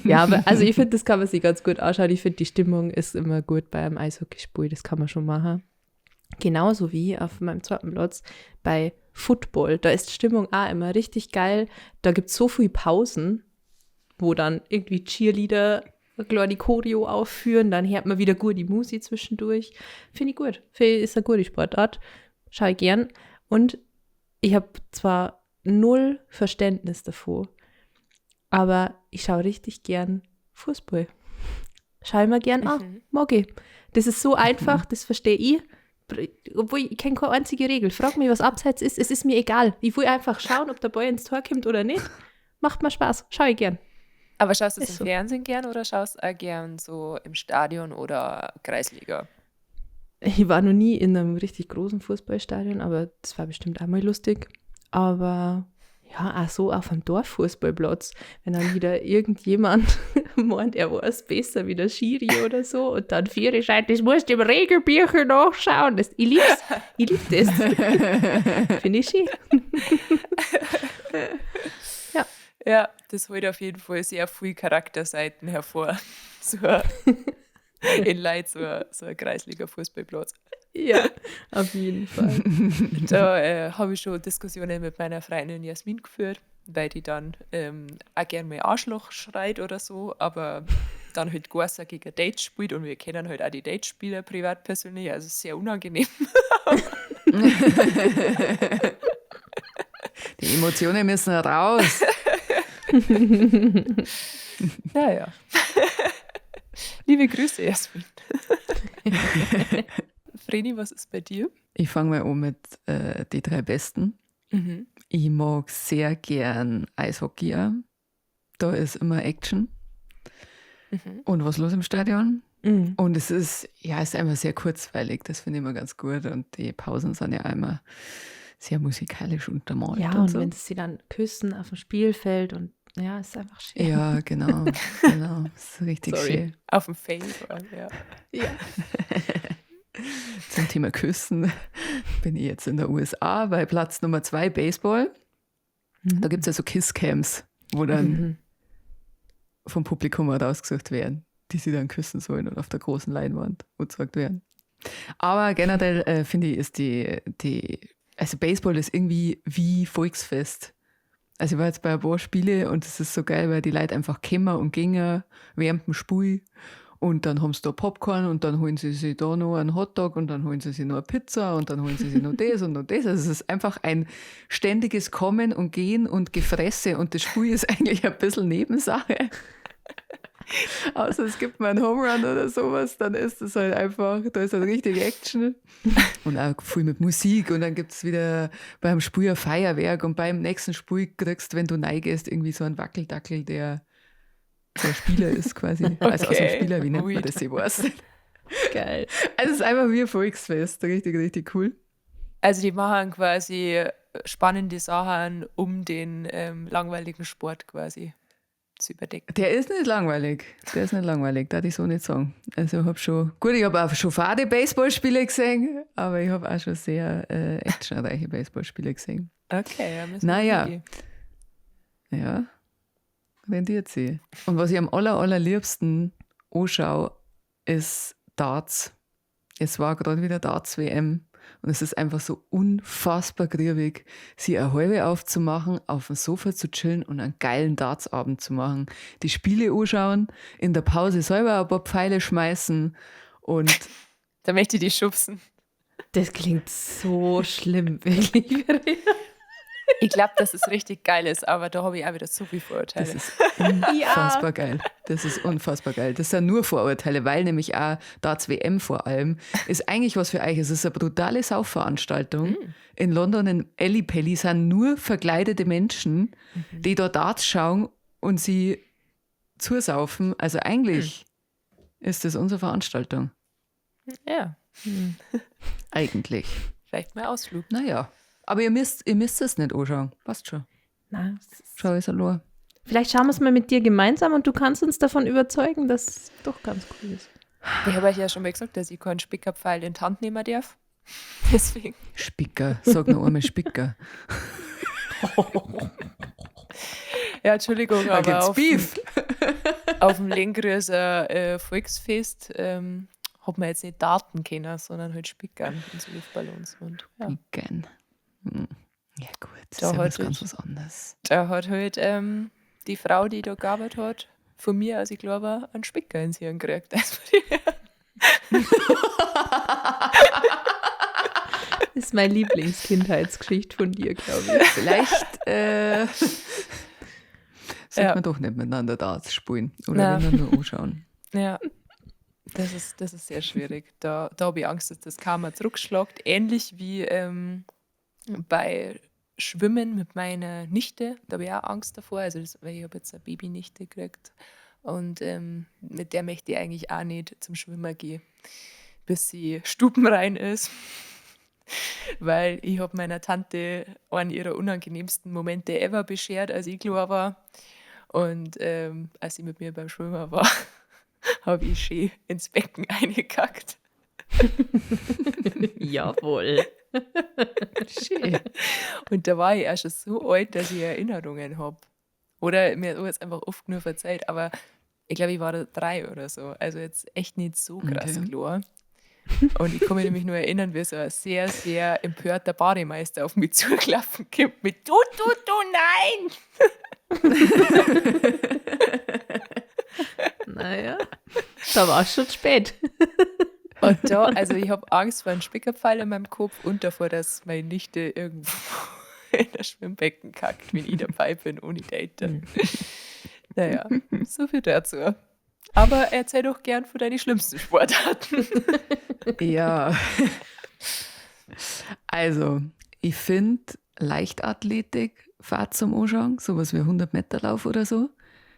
Ja, aber also ich finde, das kann man sich ganz gut anschauen. Ich finde, die Stimmung ist immer gut bei einem Eishockeyspiel, das kann man schon machen. Genauso wie auf meinem zweiten Platz bei Football. Da ist die Stimmung auch immer richtig geil. Da gibt es so viele Pausen, wo dann irgendwie Cheerleader eine kleine Choreo aufführen, dann hört man wieder gut die Musik zwischendurch. Finde ich gut. Finde ich, ist eine gute Sportart. Schau ich gern. Und ich habe zwar null Verständnis davor, aber ich schaue richtig gern Fußball. Schau ich mir gern an. Mag ich. Das ist so einfach, das verstehe ich. Obwohl, ich kenne keine einzige Regel. Frag mich, was Abseits ist. Es ist mir egal. Ich will einfach schauen, ob der Ball ins Tor kommt oder nicht. Macht mir Spaß. Schau ich gern. Aber schaust du es Ist im so. Fernsehen gern oder schaust du auch gern so im Stadion oder Kreisliga? Ich war noch nie in einem richtig großen Fußballstadion, aber das war bestimmt auch mal lustig. Aber ja, auch so auf einem Dorffußballplatz, wenn dann wieder irgendjemand meint, er weiß besser wie der Schiri oder so und dann Viere scheint, das musst du im Regelbücher nachschauen. Das, ich lieb's, ich lieb das. Finde ich schön. Ja, das holt auf jeden Fall sehr viel Charakterseiten hervor. So ein, in Leid, so ein Kreisliga-Fußballplatz. Ja, auf jeden Fall. Da habe ich schon Diskussionen mit meiner Freundin Jasmin geführt, weil die dann auch gern mal Arschloch schreit oder so, aber dann halt Gorsa gegen Date spielt und wir kennen halt auch die Date-Spieler privat persönlich, also sehr unangenehm. Die Emotionen müssen raus. Naja. Liebe Grüße, Jasmin. Vreni, was ist bei dir? Ich fange mal an mit die drei Besten. Mhm. Ich mag sehr gern Eishockey auch. Da ist immer Action. Mhm. Und was los im Stadion? Mhm. Und es ist, ja, es ist einfach sehr kurzweilig. Das finde ich immer ganz gut. Und die Pausen sind ja immer sehr musikalisch untermalt. Ja, und, und so. wenn sie dann küssen auf dem Spielfeld und ja, ist einfach schön. Ja, genau. Genau. Das ist richtig Sorry. schön. Auf dem Feld, vor allem, ja. Ja. Zum Thema Küssen bin ich jetzt in der USA bei Platz Nummer 2 Baseball. Da gibt es ja so Kiss-Cams, wo dann vom Publikum halt ausgesucht werden, die sie dann küssen sollen und auf der großen Leinwand gezeigt werden. Aber generell finde ich, ist also Baseball ist irgendwie wie Volksfest. Also ich war jetzt bei ein paar Spiele und es ist so geil, weil die Leute einfach kommen und gingen während dem Spiel und dann haben sie da Popcorn und dann holen sie sich da noch einen Hotdog und dann holen sie sich noch eine Pizza und dann holen sie sich noch das und noch das. Also es ist einfach ein ständiges Kommen und Gehen und Gefresse und das Spiel ist eigentlich ein bisschen Nebensache. Außer es gibt mal einen Home Run oder sowas, dann ist es halt einfach, da ist halt richtig Action. Und auch viel mit Musik und dann gibt es wieder beim Spiel ein Feuerwerk und beim nächsten Spiel kriegst, wenn du reingehst, irgendwie so einen Wackeldackel, der Spieler ist quasi. Also aus dem Spieler, wie nennt man das? Ich weiß nicht. Geil. Also es ist einfach wie ein Volksfest, richtig, richtig cool. Also die machen quasi spannende Sachen, um den langweiligen Sport quasi zu überdecken. Der ist nicht langweilig. Der ist nicht langweilig, darf ich so nicht sagen. Also ich habe schon, gut, ich habe auch schon fade Baseballspiele gesehen, aber ich habe auch schon sehr actionreiche Baseballspiele gesehen. Okay, ja, müssen wir Naja. hingehen. Ja, rendiert sie. Und was ich am allerliebsten anschaue, ist Darts. Es war gerade wieder Darts-WM und es ist einfach so unfassbar griebig, sie eine halbe aufzumachen, auf dem Sofa zu chillen und einen geilen Darts-Abend zu machen. Die Spiele anschauen, in der Pause selber ein paar Pfeile schmeißen und Da möchte ich die schubsen. Das klingt so schlimm, wirklich. Verena. Ich glaube, dass es richtig geil ist, aber da habe ich auch wieder so viele Vorurteile. Das ist unfassbar geil. Das ist unfassbar geil. Das sind nur Vorurteile, weil nämlich auch Darts WM vor allem ist eigentlich was für euch. Es ist eine brutale Saufveranstaltung. In London in Ally Pally sind nur verkleidete Menschen, die da Darts schauen und sie zusaufen. Also eigentlich ist das unsere Veranstaltung. Ja, Eigentlich. vielleicht mal Ausflug. Naja. Aber ihr müsst es nicht anschauen. Passt schon. Na, Schau ist allein. vielleicht schauen wir es mal mit dir gemeinsam und du kannst uns davon überzeugen, dass es doch ganz cool ist. Ich habe euch ja schon mal gesagt, dass ich keinen Spickerpfeil in die Hand nehmen darf. Deswegen. Spicker. Sag noch einmal Spicker. Ja, Entschuldigung, Da aber gibt's auf, Beef. auf dem Lengrüser Volksfest hat man jetzt nicht Daten kennen, sondern halt Spickern und so Luftballons. Und, ja. Spickern. Hm. Ja gut, das Da ist ja was hat ganz ich- was anderes. Da hat halt die Frau, die da gearbeitet hat, von mir, als ich glaube, war, einen Spicker ins Hirn gekriegt. Also, Das ist meine Lieblingskindheitsgeschichte von dir, glaube ich. Vielleicht sollte Ja. man doch nicht miteinander Darts spielen oder Nein. wenn dann nur anschauen. ja, das ist sehr schwierig. Da habe ich Angst, dass das Karma zurückschlägt. Ähnlich wie bei Schwimmen mit meiner Nichte. Da habe ich auch Angst davor. Also, weil ich habe jetzt eine Babynichte gekriegt. Und mit der möchte ich eigentlich auch nicht zum Schwimmen gehen, bis sie stubenrein ist. Weil ich habe meiner Tante einen ihrer unangenehmsten Momente ever beschert, als ich klein war. Und als sie mit mir beim Schwimmen war, habe ich schön ins Becken eingekackt. Jawohl. Schön. Und da war ich auch schon so alt, dass ich Erinnerungen habe. Oder mir hat jetzt einfach oft nur verzeiht, aber ich glaube, ich war da 3 oder so. Also jetzt echt nicht so krass Okay. klar. Und ich kann mich nämlich nur erinnern, wie so ein sehr, sehr empörter Bademeister auf mich zugelaufen kommt mit Du, du, du, nein! Naja, da war es schon spät. Und da, also ich habe Angst vor einem Spickerpfeil in meinem Kopf und davor, dass meine Nichte irgendwo in das Schwimmbecken kackt, wenn ich dabei bin, ohne Date. Naja, so viel dazu. Aber erzähl doch gern von deinen schlimmsten Sportarten. Ja. Also, ich finde Leichtathletik, Fahrt zum Anschauen, sowas wie 100-Meter-Lauf oder so,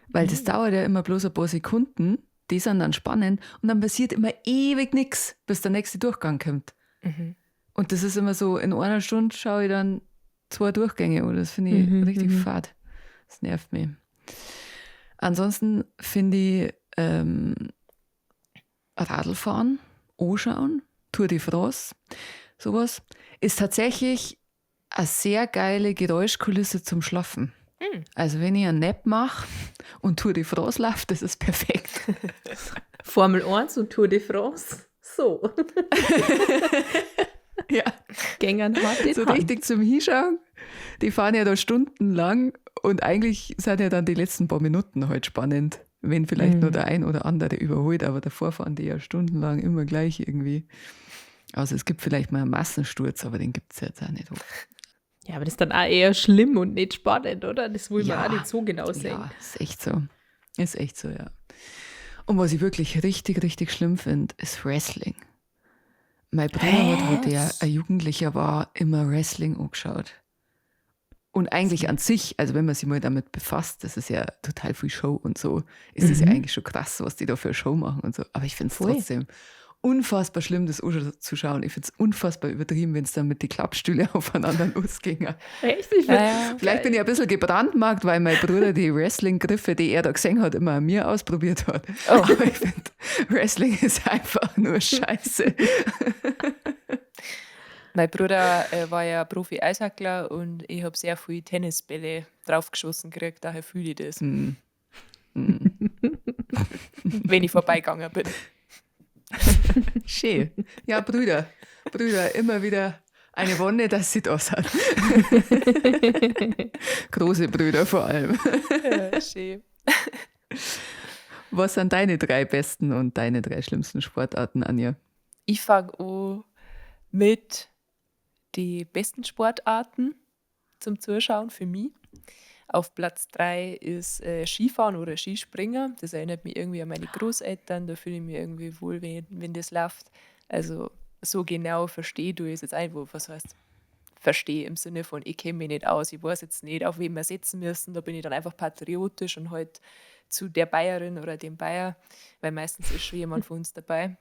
weil das dauert ja immer bloß ein paar Sekunden, die sind dann spannend und dann passiert immer ewig nichts, bis der nächste Durchgang kommt. Und das ist immer so, in einer Stunde schaue ich dann 2 Durchgänge oder das finde ich richtig fad. Das nervt mich. Ansonsten finde ich Radlfahren, anschauen, Tour de France, sowas, ist tatsächlich eine sehr geile Geräuschkulisse zum Schlafen. Also wenn ich einen Nap mache und Tour de France laufe, das ist perfekt. Formel 1 und Tour de France. So. Ja. Gängern hart in So Hand. richtig zum Hinschauen. Die fahren ja da stundenlang und eigentlich sind ja dann die letzten paar Minuten halt spannend, wenn vielleicht nur der ein oder andere überholt, aber davor fahren die ja stundenlang immer gleich irgendwie. Also es gibt vielleicht mal einen Massensturz, aber den gibt es jetzt auch nicht oft. Ja, aber das ist dann auch eher schlimm und nicht spannend, oder? Das will man Ja. auch nicht so genau sehen. Ja, ist echt so. Ist echt so, ja. Und was ich wirklich richtig, richtig schlimm finde, ist Wrestling. Mein Bruder hat, wo der ein Jugendlicher war, immer Wrestling angeschaut. Und eigentlich an sich, also wenn man sich mal damit befasst, das ist ja total viel Show und so, ist es ja eigentlich schon krass, was die da für eine Show machen und so. Aber ich finde es Voll. trotzdem unfassbar schlimm, das anzuschauen. Ich finde es unfassbar übertrieben, wenn es dann mit die Klappstühle aufeinander losging. Echt? Ich Ja, Vielleicht bin ich ein bisschen gebrandmarkt, weil mein Bruder die Wrestling-Griffe, die er da gesehen hat, immer an mir ausprobiert hat. Oh. Aber ich finde, Wrestling ist einfach nur Scheiße. Mein Bruder war ja Profi-Eishackler und ich habe sehr viel Tennisbälle draufgeschossen gekriegt, daher fühle ich das, Hm. wenn ich vorbeigegangen bin. Schön. Ja, Brüder. Brüder, immer wieder eine Wonne, dass sie da sind. Große Brüder vor allem. Ja, schön. Was sind deine 3 besten und deine 3 schlimmsten Sportarten, Anja? Ich fange an mit die besten Sportarten. zum Zuschauen für mich. Auf Platz 3 ist Skifahren oder Skispringer. Das erinnert mich irgendwie an meine Großeltern. Da fühle ich mich irgendwie wohl, wenn das läuft. Also so genau verstehe du es jetzt einfach, was heißt verstehe im Sinne von, ich kenne mich nicht aus, ich weiß jetzt nicht, auf wen wir setzen müssen. Da bin ich dann einfach patriotisch und halt zu der Bayerin oder dem Bayer, weil meistens ist schon jemand von uns dabei.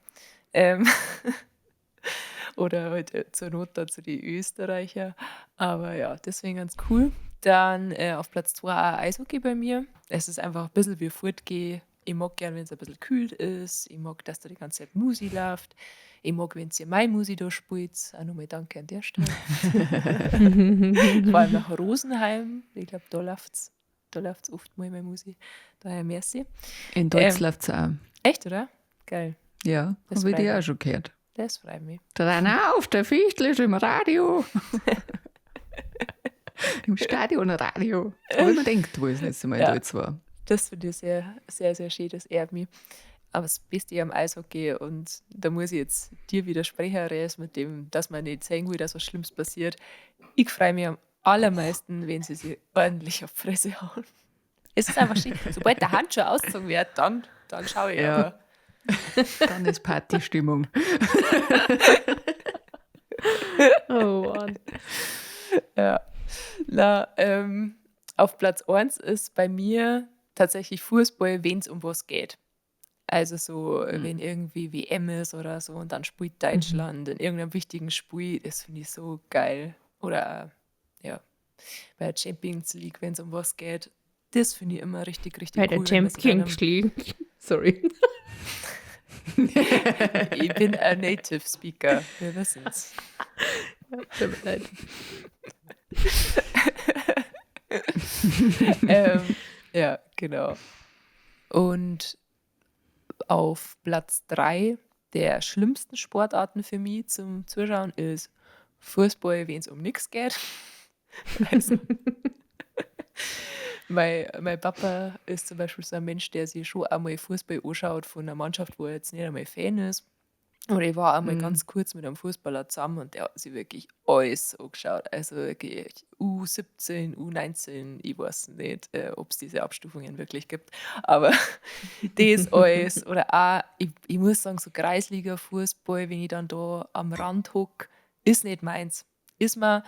Oder halt zur Not da zu den Österreicher. Aber ja, deswegen ganz cool. Dann auf Platz 2 auch Eishockey bei mir. Es ist einfach ein bisschen wie Fortgehen. Ich mag gern, wenn es ein bisschen kühl ist. Ich mag, dass da die ganze Zeit Musik läuft. Ich mag, wenn ihr meine Musik da spielt. Auch nochmal danke an der Stelle. Vor allem nach Rosenheim. Ich glaube, da läuft's. Da läuft's oft mal meine Musik. Daher merci. In Deutsch läuft's auch. Echt, oder? Geil. Ja, Das habe ich freut die auch mich. schon gehört. Das freut mich. Dann auf, der Fichtel ist im Radio. Im Stadionradio. Aber man denkt, wo ich das letzte Mal in Ja. Deutsch war. Das finde ich sehr, sehr, sehr schön, das ehrt mich. Aber das Beste am Eishockey, und da muss ich jetzt dir widersprechen, Res, mit dem, dass man nicht sehen will, dass was Schlimmes passiert. Ich freue mich am allermeisten, wenn sie sich ordentlich auf die Fresse hauen. Es ist einfach schön. Sobald der Handschuh ausgezogen wird, dann schaue ich Ja. aber. Dann ist Partystimmung. Oh Mann. Ja. Na, auf Platz 1 ist bei mir tatsächlich Fußball, wenn es um was geht. Also so, wenn irgendwie WM ist oder so und dann spielt Deutschland in irgendeinem wichtigen Spiel, das finde ich so geil. Oder ja, bei der Champions League, wenn es um was geht, das finde ich immer richtig, richtig Bei der cool. wenn man sich dann Champions League. Sorry. Ich bin ein Native Speaker, wir wissen's. Ja, tut mir leid. Ja, genau. Und auf Platz 3 der schlimmsten Sportarten für mich zum Zuschauen ist Fußball, wenn es um nichts geht. Also, mein Papa ist zum Beispiel so ein Mensch, der sich schon einmal Fußball anschaut von einer Mannschaft, wo er jetzt nicht einmal Fan ist. Und ich war einmal ganz kurz mit einem Fußballer zusammen und der hat sich wirklich alles angeschaut. Also wirklich U17, U19, ich weiß nicht, ob es diese Abstufungen wirklich gibt. Aber das alles. Oder auch, ich muss sagen, so Kreisliga-Fußball, wenn ich dann da am Rand hock, ist nicht meins. Ist mir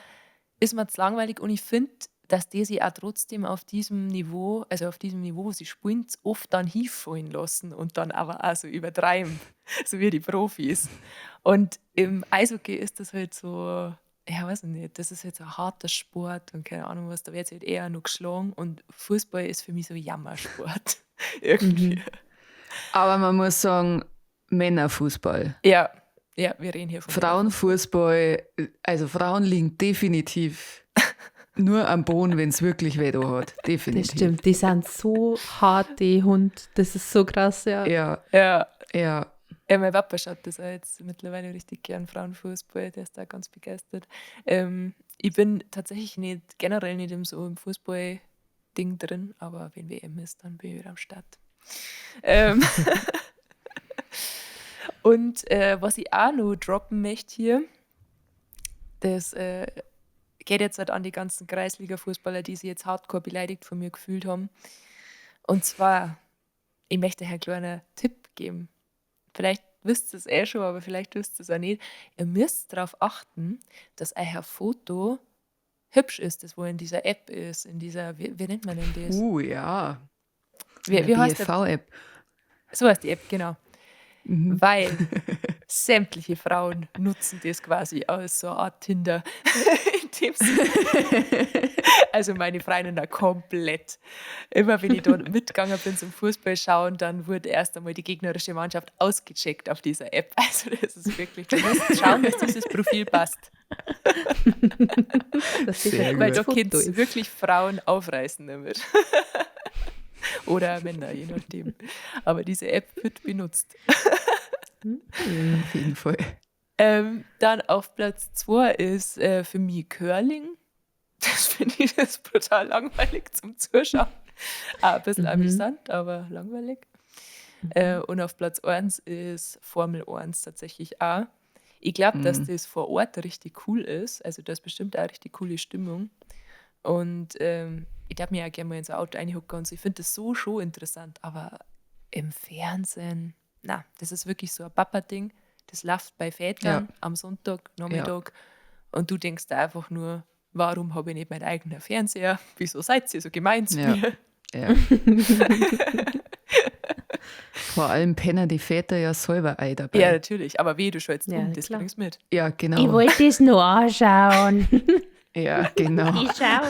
zu langweilig und ich finde, dass die sich auch trotzdem auf diesem Niveau, also auf diesem Niveau, wo sie spielen, oft dann hinfallen lassen und dann aber auch so übertreiben, so wie die Profis. Und im Eishockey ist das halt so, ja, weiß ich nicht, das ist halt so ein harter Sport und keine Ahnung was, da wird halt eher noch geschlagen und Fußball ist für mich so Jammersport. Irgendwie. Aber man muss sagen, Männerfußball. Ja, ja, wir reden hier von Frauenfußball, also Frauen liegen definitiv nur am Boden, wenn es wirklich weh da hat. Definitiv. Das stimmt, die sind so hart, die Hund. Das ist so krass, ja. Ja, Ja. ja. Ja, mein Papa schaut das auch jetzt mittlerweile richtig gern, Frauenfußball, der ist da ganz begeistert. Ich bin tatsächlich nicht, generell nicht im, so im Fußball-Ding drin, aber wenn WM ist, dann bin ich wieder am Start. Und was ich auch noch droppen möchte hier, das geht jetzt halt an die ganzen Kreisliga-Fußballer, die sich jetzt hardcore beleidigt von mir gefühlt haben. Und zwar, ich möchte euch einen kleinen Tipp geben. Vielleicht wisst ihr es eh schon, aber vielleicht wisst ihr es auch nicht. Ihr müsst darauf achten, dass euer Foto hübsch ist, das wo in dieser App ist, in dieser, wie nennt man denn das? Ja. Wie heißt der? BFV-App. So heißt die App, genau. Weil sämtliche Frauen nutzen das quasi als so eine Art Tinder. In dem Sinne. Also meine Freundin da komplett. Immer wenn ich dort mitgegangen bin zum Fußball schauen, dann wurde erst einmal die gegnerische Mannschaft ausgecheckt auf dieser App. Also das ist wirklich, du musst schauen, dass dieses Profil passt. Das ist Sehr ein gut. Weil da gutes Foto könnt's ist. wirklich Frauen aufreißen damit. Oder Männer, je nachdem. Aber diese App wird benutzt. Auf jeden Fall. Dann auf Platz 2 ist für mich Curling. Das finde ich das brutal langweilig zum Zuschauen. Auch ein bisschen amüsant, aber langweilig. Und auf Platz 1 ist Formel 1 tatsächlich auch. Ich glaube, dass das vor Ort richtig cool ist. Also da ist bestimmt auch richtig coole Stimmung. Und ich darf mir ja gerne mal in so ein Auto reinhocken und so. Ich finde das so schon interessant, aber im Fernsehen, na, das ist wirklich so ein Papa-Ding. Das läuft bei Vätern am Sonntag, Nachmittag. Und du denkst da einfach nur, warum habe ich nicht meinen eigenen Fernseher? Wieso seid ihr so gemein zu mir? Ja. Vor allem pennen die Väter ja selber ein dabei. Ja, natürlich. Aber weh, du schaltest um, das kriegst du mit. Ja, genau. Ich wollte es nur anschauen. Ja, genau. Ich schau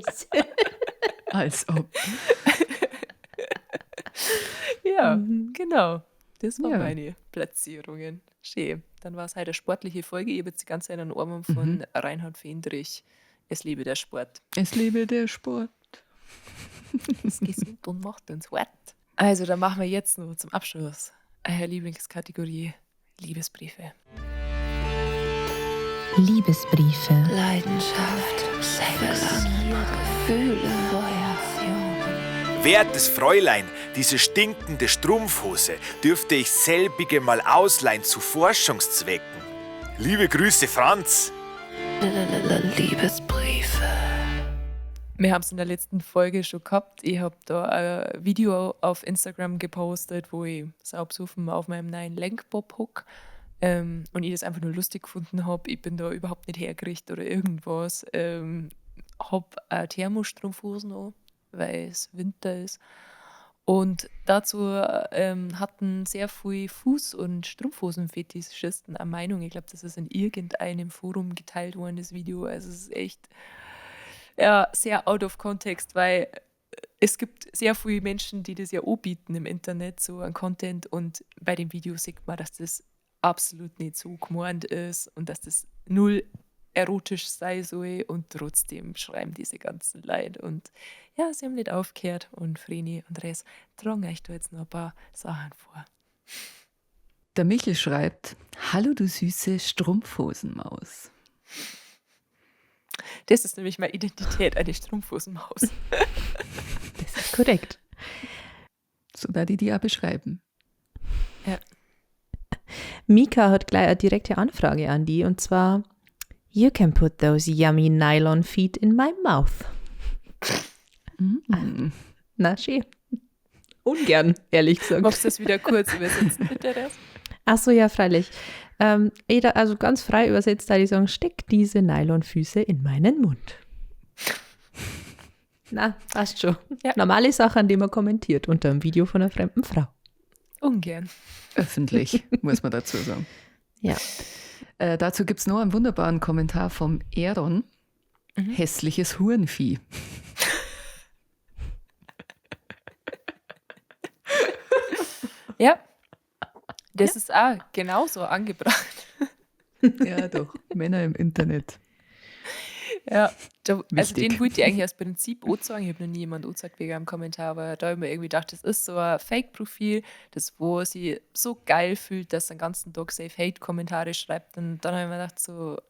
das. Als ob. Ja, genau. Das waren meine Platzierungen. Schön. Dann war es heute eine sportliche Folge. Ich habe jetzt die ganze Zeit einen Ohrwurm von Reinhard Fendrich. Es lebe der Sport. Es lebe der Sport. Es ist gesund und macht uns hart. Also, dann machen wir jetzt noch zum Abschluss eine Lieblingskategorie: Liebesbriefe. Liebesbriefe. Leidenschaft, Sex, Gefühle, Feuer. Wertes Fräulein, diese stinkende Strumpfhose dürfte ich selbige mal ausleihen zu Forschungszwecken. Liebe Grüße, Franz. Liebesbriefe. Wir haben es in der letzten Folge schon gehabt. Ich habe da ein Video auf Instagram gepostet, wo ich saubsuffen auf meinem neuen Lenkbob hock. Und ich das einfach nur lustig gefunden habe. Ich bin da überhaupt nicht hergerichtet oder irgendwas. Hab auch Thermostrumpfhosen an, weil es Winter ist. Und dazu hatten sehr viele Fuß- und Strumpfhosenfetischisten eine Meinung. Ich glaube, das ist in irgendeinem Forum geteilt worden, das Video. Also es ist echt sehr out of context, weil es gibt sehr viele Menschen, die das ja auch bieten im Internet, so an Content. Und bei dem Video sieht man, dass das absolut nicht so gemeint ist und dass das null erotisch sei soll, und trotzdem schreiben diese ganzen Leute. Und ja, sie haben nicht aufgehört, und Vreni und Res tragen euch da jetzt noch ein paar Sachen vor. Der Michel schreibt: Hallo du süße Strumpfhosenmaus. Das ist nämlich meine Identität, eine Strumpfhosenmaus. Das ist korrekt. So werde ich die auch beschreiben. Ja. Mika hat gleich eine direkte Anfrage an die, und zwar: You can put those yummy nylon feet in my mouth. Na, schön. Ungern, ehrlich gesagt. Magst du das wieder kurz übersetzen, bitte, Res? Ach so, ja, freilich. Also ganz frei übersetzt, da die sagen, steck diese Nylonfüße in meinen Mund. Na, passt schon. Ja. Normale Sache, an die man kommentiert unter einem Video von einer fremden Frau. Ungern. Öffentlich, muss man dazu sagen. Ja. Dazu gibt's noch einen wunderbaren Kommentar vom Aaron. Hässliches Hurenvieh. Ja. Das ist auch genauso angebracht. Ja, doch. Männer im Internet. Ja, da, also Wichtig. den wollte ich eigentlich aus Prinzip auch sagen. Ich habe noch nie jemanden angezeigt wegen einem Kommentar, aber da habe ich mir irgendwie gedacht, das ist so ein Fake-Profil, das wo sie so geil fühlt, dass sie den ganzen Tag safe Hate-Kommentare schreibt. Und dann habe ich mir gedacht, so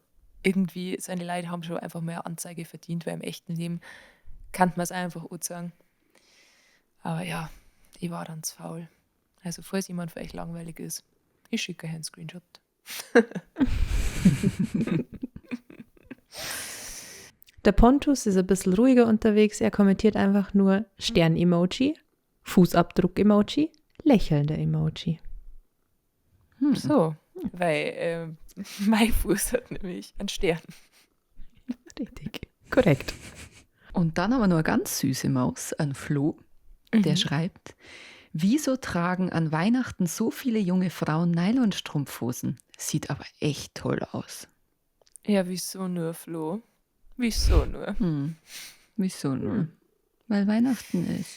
irgendwie, seine Leute haben schon einfach mal eine Anzeige verdient, weil im echten Leben kann man es einfach auch sagen. Aber ja, ich war dann zu faul. Also falls jemand für euch langweilig ist, ich schicke euch einen Screenshot. Der Pontus ist ein bisschen ruhiger unterwegs. Er kommentiert einfach nur Stern-Emoji, Fußabdruck-Emoji, lächelnder Emoji. So, weil mein Fuß hat nämlich einen Stern. Richtig. Korrekt. Und dann haben wir noch eine ganz süße Maus, einen Flo, der schreibt: Wieso tragen an Weihnachten so viele junge Frauen Nylonstrumpfhosen? Sieht aber echt toll aus. Ja, wieso nur, Flo? Wieso nur? Wieso nur? Weil Weihnachten ist.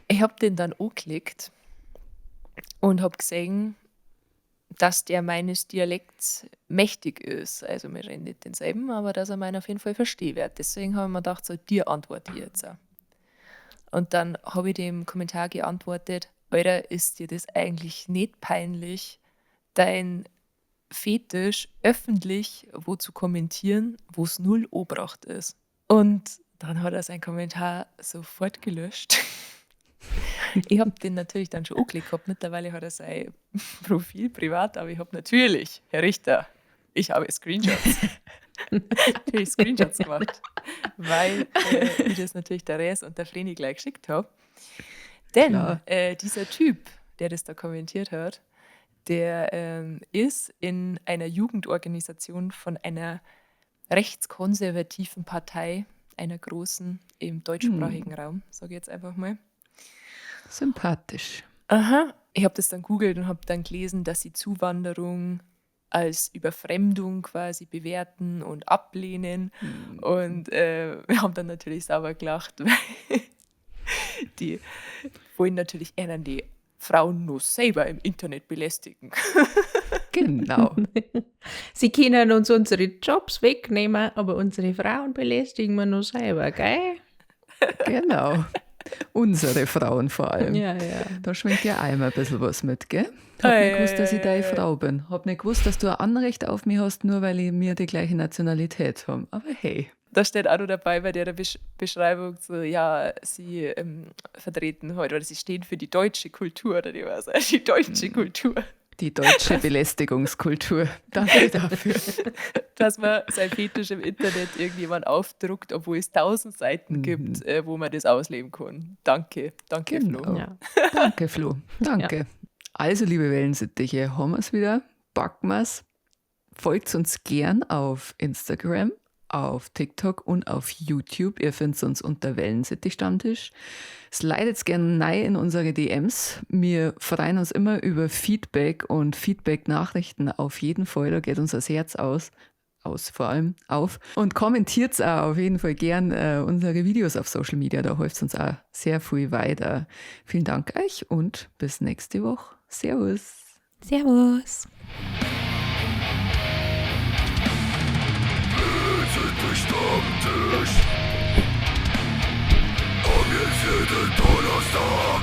Ich hab den dann angeklickt und hab gesehen, dass der meines Dialekts mächtig ist. Also wir reden nicht denselben, aber dass er meinen auf jeden Fall verstehen wird. Deswegen habe ich mir gedacht, so, dir antworte ich jetzt auch. Und dann habe ich dem Kommentar geantwortet: Alter, ist dir das eigentlich nicht peinlich, dein Fetisch öffentlich wo zu kommentieren, wo es null obracht ist? Und dann hat er seinen Kommentar sofort gelöscht. Ich habe den natürlich dann schon angeklickt gehabt. Mittlerweile hat er sein Profil privat, aber ich habe natürlich, Herr Richter, ich habe Screenshots. Natürlich Screenshots gemacht, weil ich das natürlich der Res und der Vreni gleich geschickt habe. Denn dieser Typ, der das da kommentiert hat, der ist in einer Jugendorganisation von einer rechtskonservativen Partei, einer großen im deutschsprachigen Raum, sage ich jetzt einfach mal. Sympathisch. Aha. Ich habe das dann googelt und habe dann gelesen, dass sie Zuwanderung als Überfremdung quasi bewerten und ablehnen. Und wir haben dann natürlich sauber gelacht, weil die wollen natürlich eher die Frauen nur selber im Internet belästigen. Genau. Sie können uns unsere Jobs wegnehmen, aber unsere Frauen belästigen wir nur selber, gell? Genau. Unsere Frauen vor allem. Ja, ja. Da schwingt ja auch immer ein bisschen was mit, gell? Hab nicht gewusst, dass ich deine Frau bin. Hab nicht gewusst, dass du ein Anrecht auf mich hast, nur weil wir die gleiche Nationalität haben. Aber hey. Da steht auch noch dabei bei der Beschreibung so, ja, sie vertreten heute, oder sie stehen für die deutsche Kultur, oder die was, die deutsche Kultur. Die deutsche Belästigungskultur. Danke dafür. Dass man sein Fetisch im Internet irgendjemand aufdruckt, obwohl es 1000 Seiten gibt, wo man das ausleben kann. Danke, danke, Flo. Ja. Danke, Flo. Danke. Ja. Also, liebe Wellensittiche, haben wir's wieder. Packen wir's. Folgt uns gern auf Instagram, auf TikTok und auf YouTube. Ihr findet uns unter Wellensittich Stammtisch. Slidet gerne rein in unsere DMs. Wir freuen uns immer über Feedback und Feedback-Nachrichten auf jeden Fall. Da geht uns das Herz aus. Aus vor allem auf. Und kommentiert auch auf jeden Fall gern unsere Videos auf Social Media. Da hilft uns auch sehr viel weiter. Vielen Dank euch und bis nächste Woche. Servus. Servus. Stammtisch. Komm jetzt jeden Donnerstag.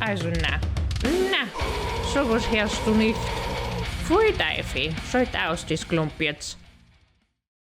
Also na, sowas hörst du nicht. Pfui Teufel, schalt aus das Klump jetzt.